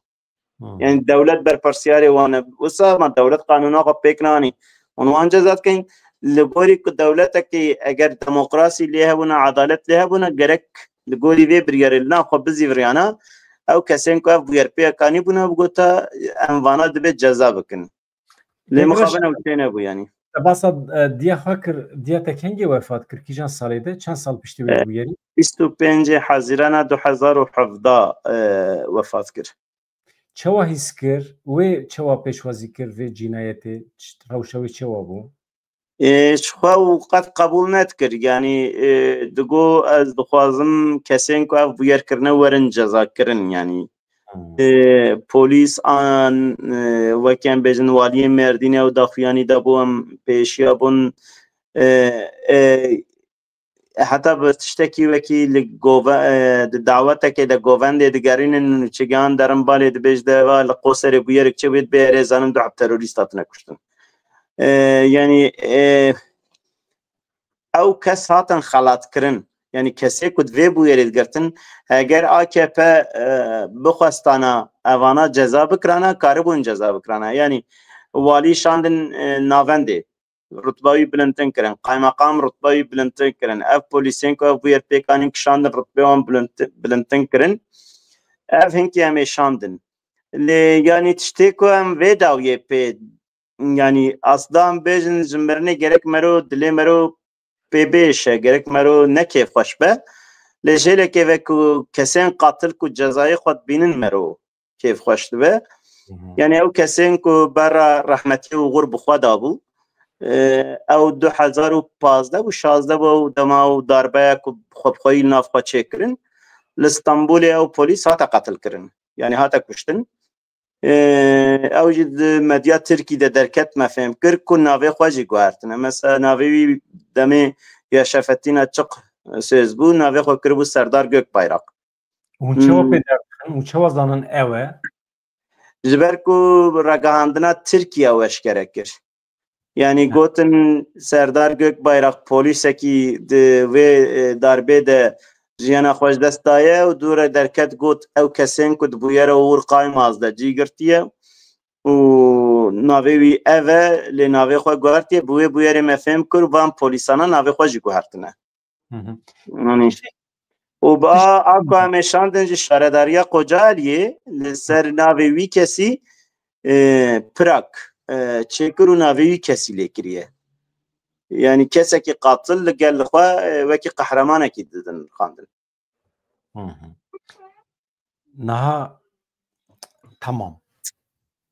Yani dewlet berpirsiyarê wan e. Wisa ma dewlet qanûna xwe pêk nanî. Hûn wan ceza dikin. Li gorî ku dewletekî eger demokrasî lê hebûna, edalet lê hebûna, gerek li gorî vê biryarê li nav xwe bizîviriyana, ew kesên ku ev bûyer pêk anî bûne bigota em vana dibe ceza bikin. Lê mixabin ew tê nebû yanî. Te basa e, diya xwe kir, diya te kengê wefat kir, kîjan salê de, çend sal piştî wê bûyerî? Bîst û pêncê Hezîrana du hezar û hevdeh e, wefat kir. Çawa hîs kir? Wê çawa pêşwazî kir vê cînayetê? Rewşa wê çawa bû? Ê, ji xwe û qet qebûl nedikir. Yanî e, digo ez dixwazim kesên ku ev bûyer kirine werin cezakirin. Yanî e, polîs an e, wek em bêjin waliyê Mêrdînê ew daxuyanî dabû, em pêşiya bûn. E, e, heta bi tiştekî wekî li gove, e, di dawetekê de govendê digerînin û çigehan derin balê dibêj de va li Qoserê bûyerik çi bê dibê erê zanin du heb terorîst hatine kuştin. E, yanî e, ew kes hatin xelatkirin. Yanî kesê ku di vê bûyerê digirtin, heger A K P e, bixwestana evana ceza bikirana, karibûn ceza bikirana. Yanî walî şandin e, navendê. Rutba wî bilindtin kirin, qaymeqam rutba wî bilindtin kirin, ev polîsên ku ev bûyer pêk anîn kişandin rutbê wan bilindtin kirin. Ev hinkî em êşandin. Lê yanî tiştê ku em vê dawiyê pê, yanî asda em bêjin ji mirinê gerek mero dilê mero pê bêşe, gerek mero ne kêfxweş be. Lê jêlekê ve ku kesên qatil ku cezayê xwe dibînin mero kêfxweş dibe. Yanî ew kesên ku berra rehmetî û xur bi xwe dabû, e, ew du hezar û pazdeh û şazdeh bû, ew dema ew darbeya ku xwe bi xweyî li nav xwe çêkirin, li Stenbolê ew polîs hate qetilkirin. Yanî hate kuştin. E, ew jî di medya Tirkî de derket, me fêm kir ku navê xwe jî guhertine. Mesela navê wî demê ya Şefetîna Çiq sêz bû, navê xwe kiribû Serdar Gökbayrak. Hûn çawa pê derdixin? Hûn çawa zanin ew e? Ji ber ku ragihandina Tirkiye ew eşkere kir. Yanî gotin Serdar Gökbayrak polîsekî di vê e, darbê de jiyana xwe ji dest daye û dû re derket got ew kesên ku di bûyera Ûr Qaymaz de cî girtiye û navê wî ev e, lê navê xwe guhertiye, bi wê bûyerê me fêm kir û van polîsana navê xwe jî guhertine. Yanî, û bi a, a ku em êşandin ji şaredariya Kocaeliyê li ser navê wî kesî e, pirak e, çêkir û navê wî kesî lê kiriye. Yanî kesekî qatil li gel xwe e, wekî qehremanekî didin xandin. Niha tamam.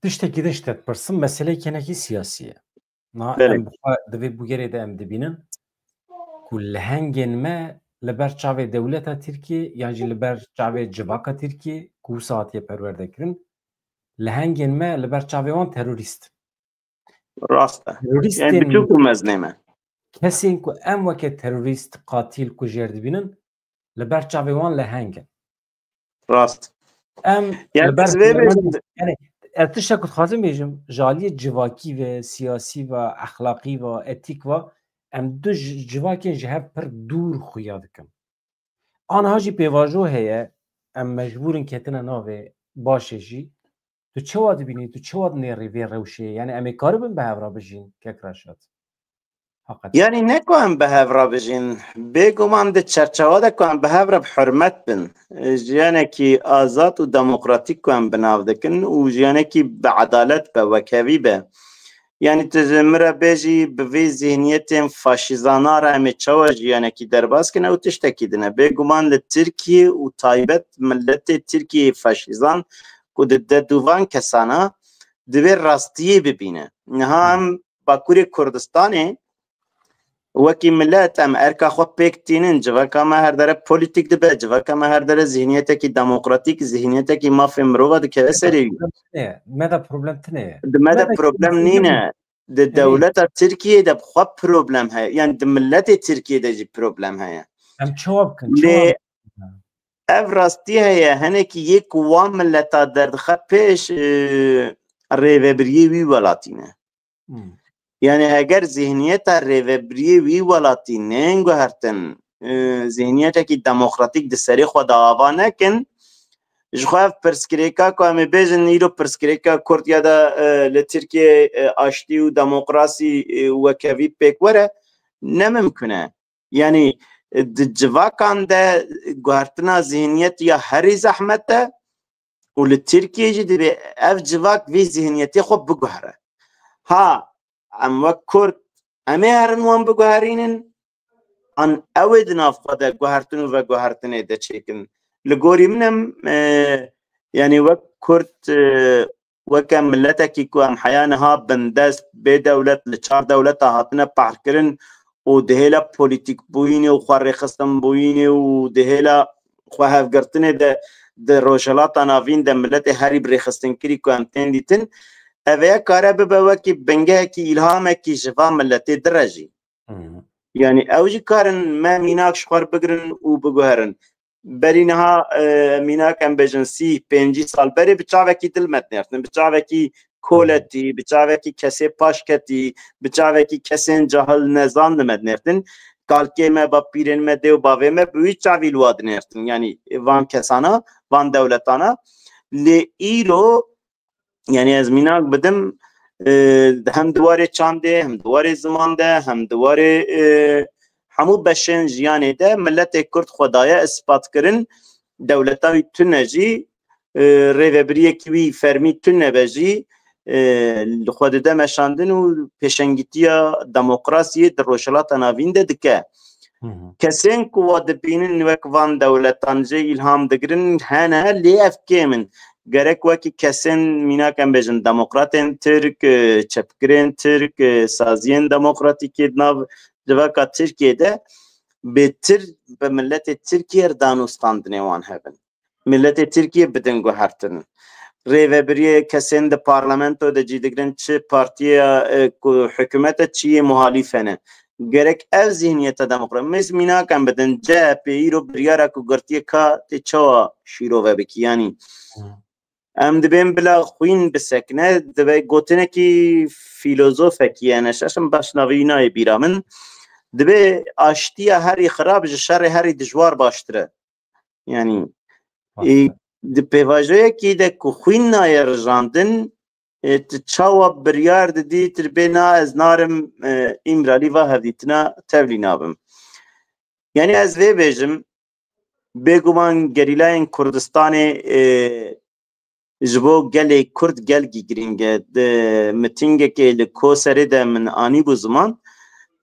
Tiştekî din ji te dipirsim, meseleyek hinekî siyasî ye. Niha em bi xwe di vê bûyerê de em dibînin ku lehengên me li ber çavê dewleta Tirkiyê yan jî li ber çavê civaka Tirkiyê ku wisa hatiye perwerdekirin, lehengên me li ber çavê wan terorîst in. Rast e. Terorîstên, yani biçûk û meznê me. Kesên ku em weke terorîst, qatîl, kujêr dibînin, li ber çavê wan leheng in. Rast. Em yani li ber, yani, ez tiştek ku dixwazim bêjim, ji aliyê civakî ve, siyasî ve, exlaqî ve, etîk ve, em du ji-, civakên ji hev pir dûr xuya dikin. Aniha jî pêvajo heye, em mecbûr in ketine navê başê jî. Tu çawa dibînî, tu çawa dinêrî vê rewşê? Yani em ê karibin bi hev re bijîn, kek Reşat? Heqet. Yani ne ku em bi hev re bijîn, bêguman di çerçewa de ku em bi hev re bi hurmet bin, jiyanekî azad û demokratîk ku em bi nav dikin û jiyanekî bi edalet be, wekhevî be. Yani tu ji min re bêjî bi vê zihniyetên faşîzana re em ê çawa jiyanekî derbas kin, ew tiştekî din e. Bêguman li Tirkiye û taybet miletê Tirkiyeyê faşîzan ku di de dûvan kesana divê rastiyê bibîne. Niha em Bakurê Kurdistanê wekî milet em erka xwe pêk tînin, civaka me her dere polîtîk dibe, civaka me her dere zihniyetekî demokratîk, zihniyetekî mafê mirova dikeve serê wî. Me de problem tine ye. Di me de problem nîne. Di dewleta Tirkiyê de bi xwe problem heye. Yani di miletê Tirkiyê de jî problem heye. Em çawa bikin? Lê ev rastî heye, hinekî yê ku wan mileta derdixe pêş, e, rêvebiriyê wî welatî ne. Hmm. Yani eger zihniyeta rêvebiriyê wî welatî nên guhertin, e, zihniyetekî demokratîk di serê xwe de ava nekin, ji xwe ev pirsgirêka ku em ê bêjin îro pirsgirêka Kurd ya da, e, li Tirkiye, e, aştî û demokrasî, e, wekevî pêk were, ne mimkun e. Yani, e, di civakan de guhertina zihniyet ya herî zehmet e û li Tirkiye jî divê ev civak vê zihniyetê xwe biguhere. Ha, em wek Kurd, em ê herin wan biguherînin, an ew ê di nav xwe de guhertin û veguhertinê de çêkin. Li gorî min em, e, yani wek Kurd, e, weke miletekî ku em heya niha bindest, bê dewlet, li çar dewleta hatine pehrkirin û di hêla polîtîkbûyînê û xwerêxistinbûyînê û di hêla xwehevgirtinê de di Rojhilata Navîn de miletê herî bi rêxistinkirî ku em tên dîtin, ev ê kare bibe wekî bingehekî, îlhamekî ji van miletê dire jî. Hı hı. Yani ew jî karin me mînak ji xwe re bigirin û biguherin. Berî niha, e, mînak em bêjin sî, pêncî sal berê bi çavekî dil me dinêrtin, bi çavekî koletî, bi çavekî kesê paşketî, bi çavekî kesên cahil nezan li me dinêrtin. Kalkê me, bapîrên me, dê û bavê me bi wî çavî li wa dinêrtin. Yani van kesana, van dewletana. Lê îro Yani ez mînak bidim, e, hem di warê çandê, hem di warê ziman de, hem di warê, e, hemû beşên jiyanê de miletê Kurd xwe daye ispatkirin, dewleta wî tune jî, e, rêvebiriyekî wî fermî tune be jî, e, li xwe dide meşandin û pêşengîtiya demokrasiyê di Rojhilata Navîn de dike. Hı hı. Kesên ku wa dibînin wek van dewletan jê îlham digirin hene, lê ev kêm in. Gerek wekî kesên mînak em bêjin demokratên Tirk, e, çepgirên Tirk, e, saziyên demokratîkê di nav civaka Tirkiyê de bêtir bi miletê Tirkiye re danûstandinê wan hebin. Miletê Tirkiye bidin guhertin. Rêvebiriyê kesên di parlamento de cî digirin, çi partiya, e, ku hikûmet e, çi yê muhalîf hene. Gerek ev zihniyeta demokrat. Mêz mînak em bidin, C H P îro biryara ku girtiye ka tê çawa şîrove bikî? Yanî, hmm, em dibên bila xwîn bisekine, dibe gotinekî fîlozofekî ye, ne şaşim baş navî nayê bîra min. Dibe aştiya herî xirab ji şerê herî dijwar baştir e. Yani, e, di pêvajoyekî de ku xwîn nayê rijandin, e, tu çawa biryar didî, tu dibê na ez narim, e, Îmralî va hevdîtina tevlî nabim. Yani ez vê bêjim, bêguman gerîlayên Kurdistanê, e, ji bo gelê Kurd gelkî girîng e. Di mitîngekê li Koserê de min anîbû ziman,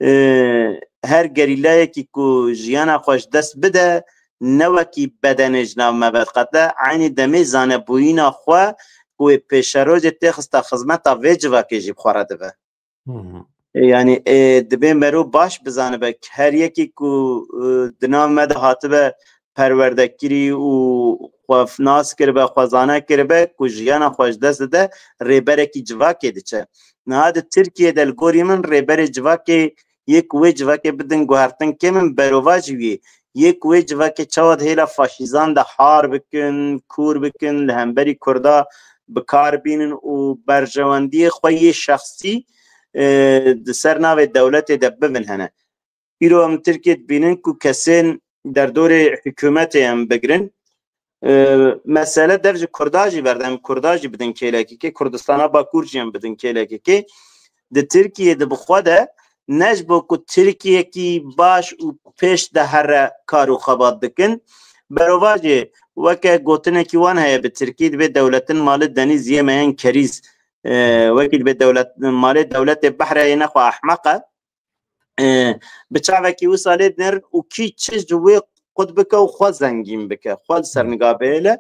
e, her gerîlayekî ku jiyana xwe ji dest bide, ne wekî bedenê ji nav me vediqete, eynî demê zanebûyîna xwe ku wê pêşerojê têxista xizmeta vê civakê jî bi xwe re dibe. Hı hı. E, yani, e, dibê mero baş bizanibe, her yekî ku, e, di nav me de hatibe perwerdekirî û xwe nas kiribe, xwe zane kiribe ku jiyana xwe ji dest dide, rêberekî civakê diçe. Niha di Tirkiye de li gorî min rêberê civakê yê ku wê civakê bidin guhertin kêm in, berova jî wî yê ku wê civakê çawa di hêla faşîzan de har bikin, kûr bikin, li hemberî Kurda bi kar bînin û berjewendiyê xwe yê şexsî, e, di ser navê dewletê de bibin hene. Îro em Tirkiyê dibînin ku kesên derdorê hikûmetê em bigirin. E, mesele dev ji Kurda jî berde, em Kurda jî bidin kêlekekê, Kurdistana Bakur jî em bidin kêlekekê. Di Tirkiyê de bi xwe de ne ji bo ku Tirkiyekî baş û pêş de here kar û xebat dikin. Berovajê weke gotinekî wan heye bi Tirkî, dibê dewletin mali denîz yê me yên kerîz. E, wekî dibê dewlet, malê dewletê behrê yê nexwe ehmeq e. E, bi çavekî wisa lê dinêrin û kî çi ji wê qut bike û xwe zengîn bike, xwe li ser niga bihêle,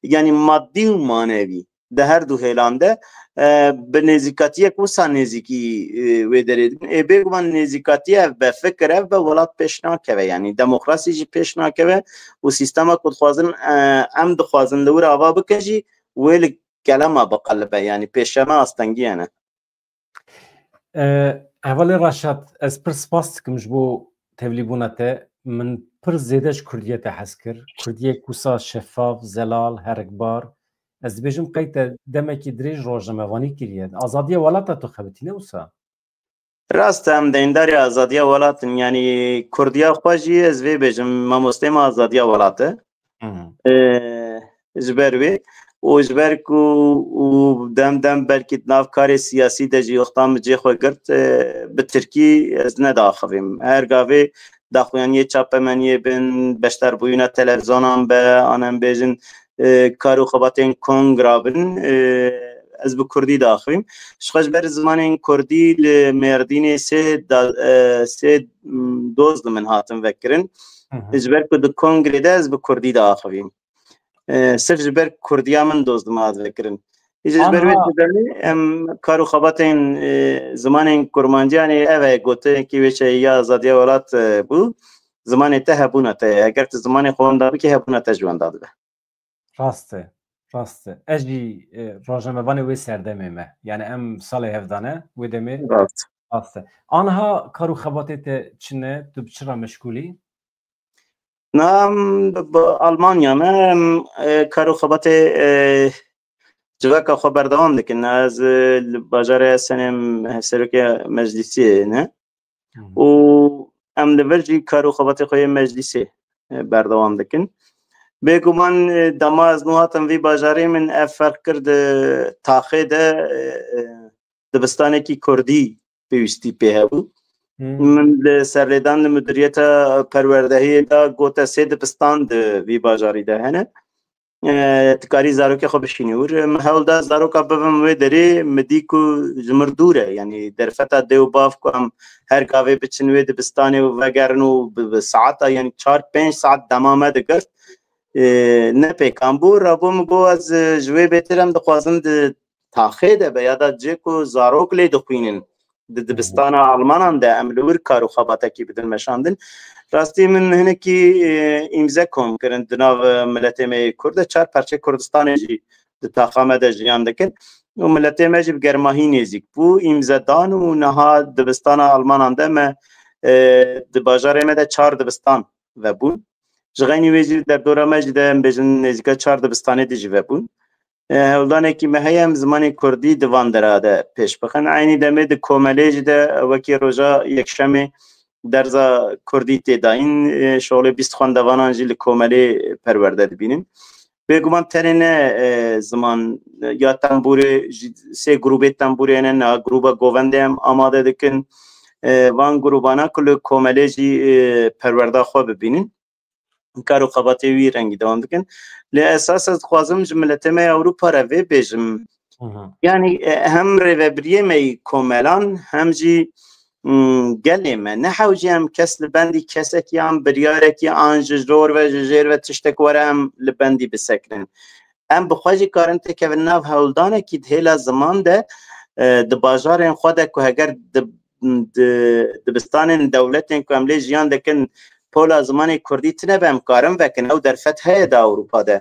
yanî madî û manevî di her du hêlan de, e, bi nêzîkatiyek wisa nêzîkî, e, wê derê dibin. Ê bêguman nêzîkatiye ev be, fikir ev be, welat pêş nakeve, yanî demokrasî jî pêş nakeve û sîstema ku dixwazin, e, em dixwazin li wir ava bikin jî wê li kelema biqelibe, yanî pêşeme astengiyê ne. E, Hevalê Reşat, ez pir spas dikim ji bo tevlîbûna te. Min pir zêde ji Kurdiyê te hez kir. Kurdiyek wisa şefav, zelal, herikbar. Ez dibêjim qey te demekî dirêj rojnamevanî kiriye. Azadiya welata tu xebitîne wisa? Rast e, em deyndarê azadiya welat in. Yanî Kurdiya xwe jî ez vê bêjim, mamostê me azadiya welat e. Hı hı. E, ji ber wê û ji ber ku û dem dem belkî di nav karê siyasî de jî wexta min cê xwe girt, e, bi tirkî ez nediaxivîm. Her gavê daxuyaniyê çapemeniyê bin, beşdarbûyîna televîzyonan be, an em bêjin, e, kar û xebatên kongra bin, e, ez bi kurdî diaxivîm. Ji xwe ji ber zimanên kurdî li Mêrdînê sê da-, e, sê, m, doz li min hatin vekirin. Hı hı. Ji ber ku di kongrê de ez bi kurdî diaxivîm. E, sirf ji ber kurdiya min doz li min hat vekirin. Îca ji ber wê Anha- didemê em kar û xebatên, e, zimanên kurmancî, yanî ev e gotinekî wê çayê ya azadiya welat, e, bû. Zimanê te hebûna te ye. Eger tu zimanê xwe wenda bikî, hebûna te ji wenda dibe. Rast e. Rast e. Ez jî, e, rojnamevanê wê serdemê me. Yani em salê hevdane, wê demê Rast. Rast e. Anha kar û xebatê te çi ne? Tu bi çi re meşgûl î? Na, em bi, bi Almanya me, em, e, kar û xebatê, e, civaka xwe berdewam dikin. Ez, e, li bajarê Esenê me-, serokê meclisê ne. Hı. Û em li vir jî kar û xebatê xwe yê meclisê, e, berdewam dikin. Bêguman, e, dema ez nû hatim vî bajarê, min ev ferq kir di taxê de, e, e, dibistanekî kurdî pêwîstî pê hebû. Hı. Min li serlêdan li mudiriyeta perwerdehiyê de gote sê dibistan di vî bajarî de hene. E, tu karî zarokê xwe bişînî wir. Min hewl da zaroka bibim wê derê, min dî ku ji mir dûr e. Yanî derfeta dê û bav ku em her gavê biçin wê dibistanê û vegerin û bi, bi saeta, yanî çar pênc saet dema me digirt. E, ne pêkan bû. Rabû min got ez, e, ji wê bêtir em dixwazin di taxê de be ya da cê ku zarok lê dixwînin. Di dibistana Almanan de em li wir kar û xebatekî bidin meşandin. Rastî min hinekî, e, îmze kom kirin di nav, e, miletê me yê Kurd de. Çar perçê Kurdistanê jî di taxa me de jiyan dikin. Û miletê me jî bi germahî nêzîk bû. Îmze dan û niha dibistana Almanan de me, e, di bajarê me de çar dibistan vebûn. Ji xeynî wê jî derdora me jî de em bêjin nêzîka çar dibistanê dî jî vebûn. E, hewldanekî me heye em zimanê kurdî di van dera de pêş bixin. Eynî demê di komelê jî de wekî roja yekşemê derza kurdî tê dayîn. E, şolê bîst xwendevanan jî li komelê perwerde dibînin. Bêguman tenê ne, e, ziman, e, ya tembûrê jî sê grûbê tembûrê hene, niha grûba govendê em amade dikin. E, van grûbana ku li komelê jî, e, perwerda xwe bibînin. Kar û xebatê wî rengî dewam dikin. Lê esas ez dixwazim ji miletê me ya Ewropa re vê bêjim. Hı hı. Yanî, e, hem rêvebiriyê me yî komelan, hem jî, mm, gelê me. Ne hewce em kes li bendî kesekî an biryarekî an ji jor ve ji jêr ve tiştek were em li bendî bisekinin. Em bi xwe jî karin têkevin nav hewldanekî di hêla ziman de, e, di bajarên xwe de ku heger di, di, dibistanên dewletên ku em lê jiyan dikin pola zimanê kurdî tine be, em karin vekin. Ew derfet heye di Ewropa de.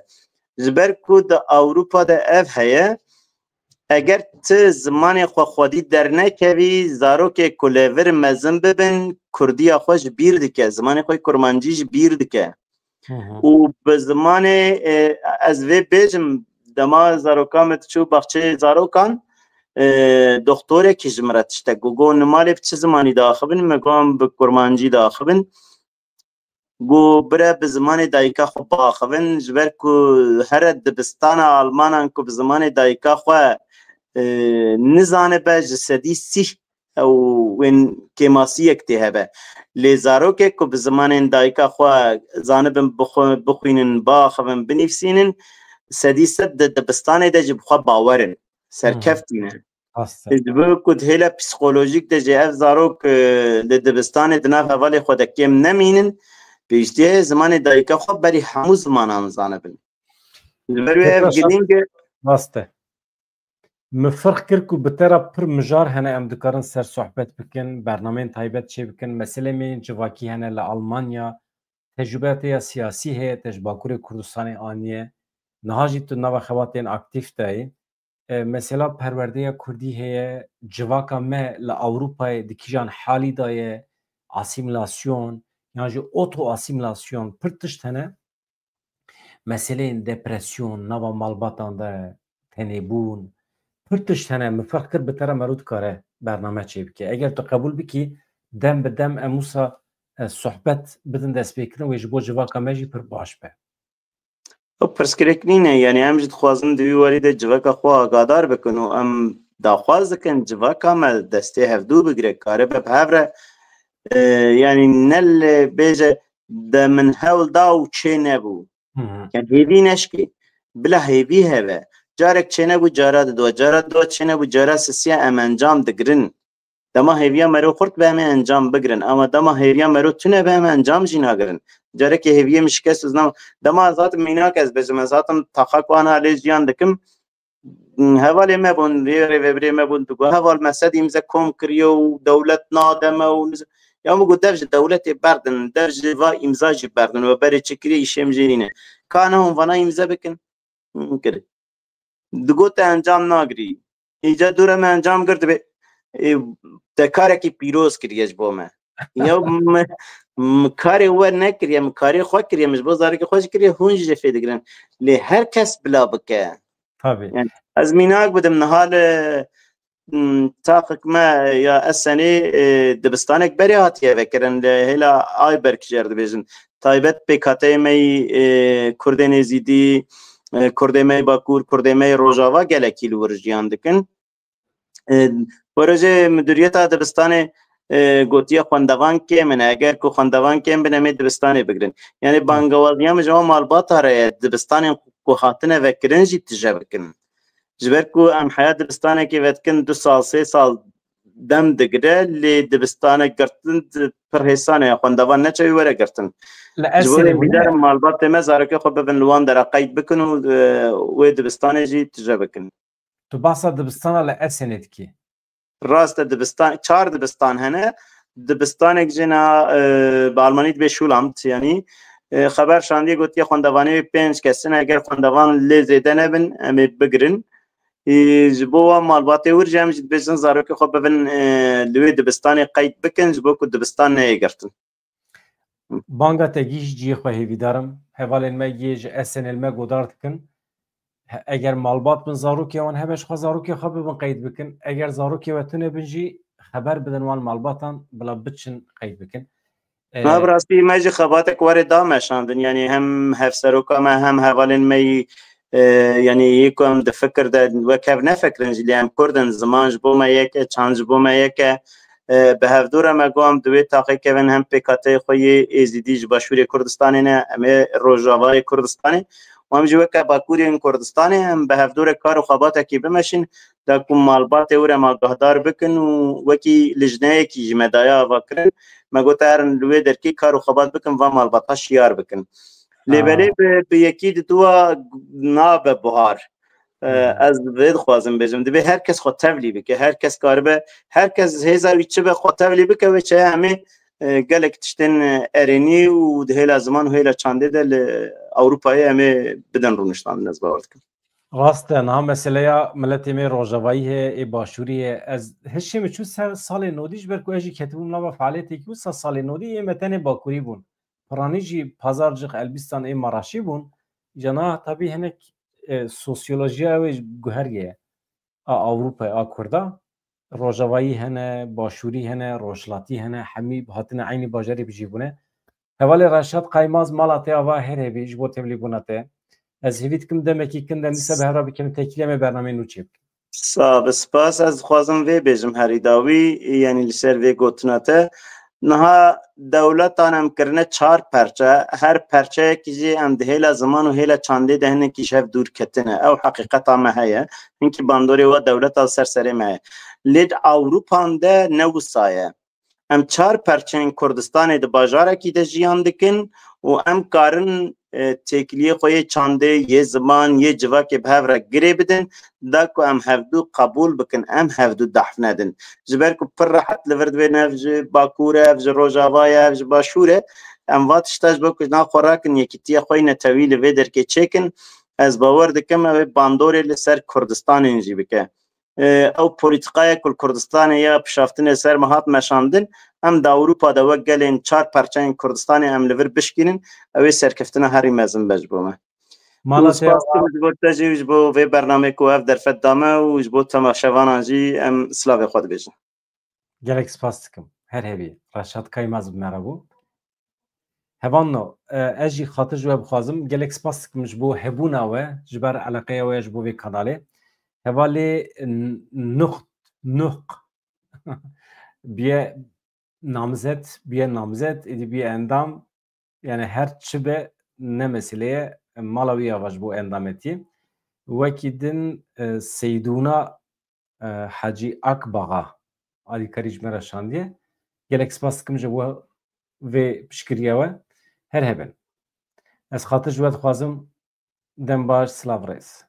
Ji ber ku di Ewropa de ev heye, eger tu zimanê xwe xwedî dernekevî, zarokê ku lê vir mezin bibin, kurdiya xwe ji bîr dike, zimanê xwe kurmancî ji bîr dike. Hı hı. Û bi zimanê, e, ez vê bêjim, dema zaroka me diçû baxçeyê zarokan, e, doktorekî ji min re tiştek got, got, "Nimalê bi çi zimanî diaxivin?" Me got, "Em bi kurmancî diaxivin." Got, "Bire bi zimanê dayika xwe biaxivin, ji ber ku here dibistana Almanan ku bi zimanê dayika xwe, e, nizanibe, ji sedî sîh ew wên kêmasiyek tê hebe. Lê zarokek ku bi zimanên dayika xwe zanibin bixwe-, bixwînin, biaxivin, binivîsînin, sedî sed di dibistanê de ji bi xwe bawer in, serkeftî ne." Rast e. Ji bo ku di hêla psîkolojîk de jî ev zarok, e, li dibistanê di nav hevalê xwe de kêm nemînin, pêwîstî ye zimanê dayika xwe berî hemû zimanan zanibin. Ji ber wê ev Pêkhaşa girîng e. Rast e. Min ferq kir ku bi te re pir mijar hene, em dikarin ser sohbet bikin, bernameyên taybet çêbikin. Meseleyên me yên civakî hene li Almanya. Tecrûbeya te ya siyasî heye, te ji Bakurê Kurdistanê aniye. Niha jî tu nava xebatên aktîf de yî. E, mesela perwerdeya Kurdî heye, civaka me li Ewropayê di kîjan halî de ye, asîmîlasyon, yan jî oto-asîmîlasyon, pir tişt hene. Meseleyên depresyon, nava malbatan de tenêbûn, pir tişt hene. Min ferq kir bi te re mero dikare bername çêbike. Eger tu qebûl bikî, dem bi dem em wisa, e, sohbet bidin destpêkirin, wê ji bo civaka me jî pir baş be. Ew pirsgirêk nîne, yanî em jî dixwazin di wî warî de civaka xwe agadar bikin û em daxwaz dikin civaka me destê hevdû bigire, karibe bi hev re, e, yanî ne li bêje de min hewl da û çê nebû. Hı hı. Yani hêvî neşkê, bila hêvî heve. Carek çê nebû, cara didoa, cara didoa çê nebû, cara sisiya em encam digirin. Dema hêviya mero xurt be, em ê encam bigirin. Ama dema hêviya mero tune be, em encam jî nagirin. Carekê hêviyê min şikest û zina. Dema ez hatim mînak ez bêjim, ez hatim taxa ku ana lê jiyan dikim. Hevalê me bûn, rê-, rêvebirê me bûn, digot, "Heval me sed îmze kom kiriye û dewlet nademe û niz-," Ya min got, "Dev ji dewletê berdin, dev ji va îmza jî berdin, we berê çi kiriye, îşê min jê nîne. Ka ne hûn vana îmze bikin?" Min kir. Digot, "Te encam nagirî." Îca dûre me encam girt be, ê, te karekî pîroz kiriye ji bo me. Ya me, me karê we nekiriye, me karê xwe kiriye, me ji bo zarokê xwe jî kiriye, hûn jî jê fê digirin. Lê her kes bila bike. Tabii. Yani, ez mînak bidim, niha li, m, taxik me ya Esenê, e, dibistanek berê hatiye vekirin, li hêla Ayberk jê re dibêjin. Taybet pêkhateyê me yî, e, Kurdên Êzîdî, e, Kurdê me yî Bakur, Kurdê me yî Rojava gelekî li wir jiyan dikin. E, Projeyê Midûriyeta Dibistanê, e, gotiye xwendevan kêm in. Eger ku xwendevan kêm bin, em ê dibistanê bigirin. Yani bangewaziya min ji wan malbata re ye, dibistanên ku hatine vekirin jî tije bikin. Ji ber ku em heya dibistanekê vedikin du sal, sê sal dem digire, lê dibistanek girtin di-, pir hêsan e, xwendevan neçe wî were girtin. Li Ji bo Esenê wê bûne? Em malbatê me zarokê xwe bibin li wan dera qeyd bikin û, e, wê dibistanê jî tije bikin. Tu behsa dibistana li Esenê dikî? Rast e, dibistan, çar dibistan hene. Dibistanek jê na, e, bi almanî dibê Schulamt, yanî, e, xeber şandiye gotiye xwendevanê wê pênc kes in. Eger xwendevan lê zêde nebin, em ê bigirin. E, ji bo wan malbatê wir jî em jî dibêjin zarokê xwe bibin, e, li wê dibistanê qeyd bikin, ji bo ku dibistan neyê girtin. Banga te gihîşt cihê xwe, hêvîdar im. Hevalên me yê ji Esenê li me godar dikin. He-, eger malbat bin, zarokê wan hebe, ji xwe zarokê xwe bibin qeyd bikin. Eger zarokê we tune bin jî, xeber bidin wan malbatan, bila biçin qeyd bikin. E, Na, bi rastî me jî xebatek were da meşandin. Yanî hem hevseroka me, hem hevalên me yî, e, yanî yê ku em di fikir de wek hev nefikirin jî, lê em Kurd in, ziman ji bo me yek e, çand ji bo me yek e. E, bi hevdû re me got em di wê taxê kevin, hem pêkhateyê xwe yê Êzîdî ji Başûrê Kurdistanê ne, em ê Rojavayê Kurdistanê û em jî weke Bakurên Kurdistanê em bi hevdû re kar û xebatekî bimeşin, da ku malbatê wir em agahdar bikin û wekî lijneyekî jî me daye avakirin. Me got, herin li wê derkê kar û xebat bikin, van malbata şiyar bikin. Lê Ha. belê bi, bi yekî di dua nabe buhar. E, Hmm. Ez vê dixwazim bêjim, divê her kes xwe tevlî bike, her kes karibe, her kes hêza wî çi be xwe tevlî bike, wê çaye em ê, e, gelek tiştên, e, erênî û di hêla ziman û hêla çandê de li Ewropayê em ê bidin rûniştandin, ez bawer dikim. Rast e, niha meseleya miletê me Rojavayî heye, ê Başûrî heye. Ez hişê min çû ser salê nodî, ji ber ku ez jî ketibûm nava fealiyetekî wisa salê nodî, ê me tenê Bakurî bûn. Piranî jî Pazarcix, Elbîstan, ê Maraşî bûn. Îca niha tabî hinek e, sosyolojiya wê guheriyê a Ewropayê, a Kurda, Rojavayî hene, Başûrî hene, Rojhilatî hene, hemî hatine eynî bajarê bijî bûne. Hevalê Reşat Kaymaz, mala te ava her hebî ji bo tevlîbûna te. Ez hêvî dikim demekî kin de dîsa bi hev re bikin têkilî em ê bernameyê nû çêbikin. Sax be, spas. Ez dixwazim vê bêjim herî dawî, yanî li ser vê gotina te. Niha dewletan em kirine çar perçe, her perçeyekî jî em di hêla ziman û hêla çandê de hinekî ji hev dûr ketine. Ew heqîqeta me heye. Hinkî bandorê wa dewleta li ser serê me heye. Lê di Ewropan de ne wisa ye. Em çar perçeyên Kurdistanê di bajarekî de jiyan dikin û em karin, e, têkiliyê xwe yê çandê, yê ziman, yê civakê bi hev re girê bidin, da ku em hevdû qebûl bikin, em hevdû dehf nedin. Ji ber ku pir rehet li vir dibên ev ji Bakur e, ev ji Rojava ye, ev ji Başûr e. Em va tişta ji bo ku ji nav xwe rakin, yekîtiya xwe yê netewî li vê derkê çêkin. Ez bawer dikim ew ê bandorê li ser Kurdistanên jî bike. E, ew polîtîkaya ku li Kurdistanê ya pişaftinê ser me hat meşandin, em di Ewropa de wek gelên çar perçeyên Kurdistanê em li vir bişkînin, ew ê serkeftina herî mezin be ji bo me. Mala Û te spas dikim ji bo te jî û ji bo vê bernameyê ku ev derfet da me û ji bo temaşevanan jî em silavê xwe dibêjin. Gelek spas dikim. Her hebî. Reşat Kaymaz bi me re bû. Hevalno, e, ez jî xatir ji we bixwazim. Gelek spas dikim ji bo hebûna we, ji ber eleqeya we ji bo vê kanalê. Hevalê N-, Nuxt, Nuq. Biye namzet, biye namzet, êdî biye endam. Yani her çi be ne meseleye, mala wî ya va ji bo endametî. Wekî din, e, Seydûna, e, Hecî Akbaxa alîkarî ji me re şandiye. Gelek spas dikim ji bo vê piştgiriya we. Her hebin. Ez xatir ji we dixwazim. Dem baş, silav rêz.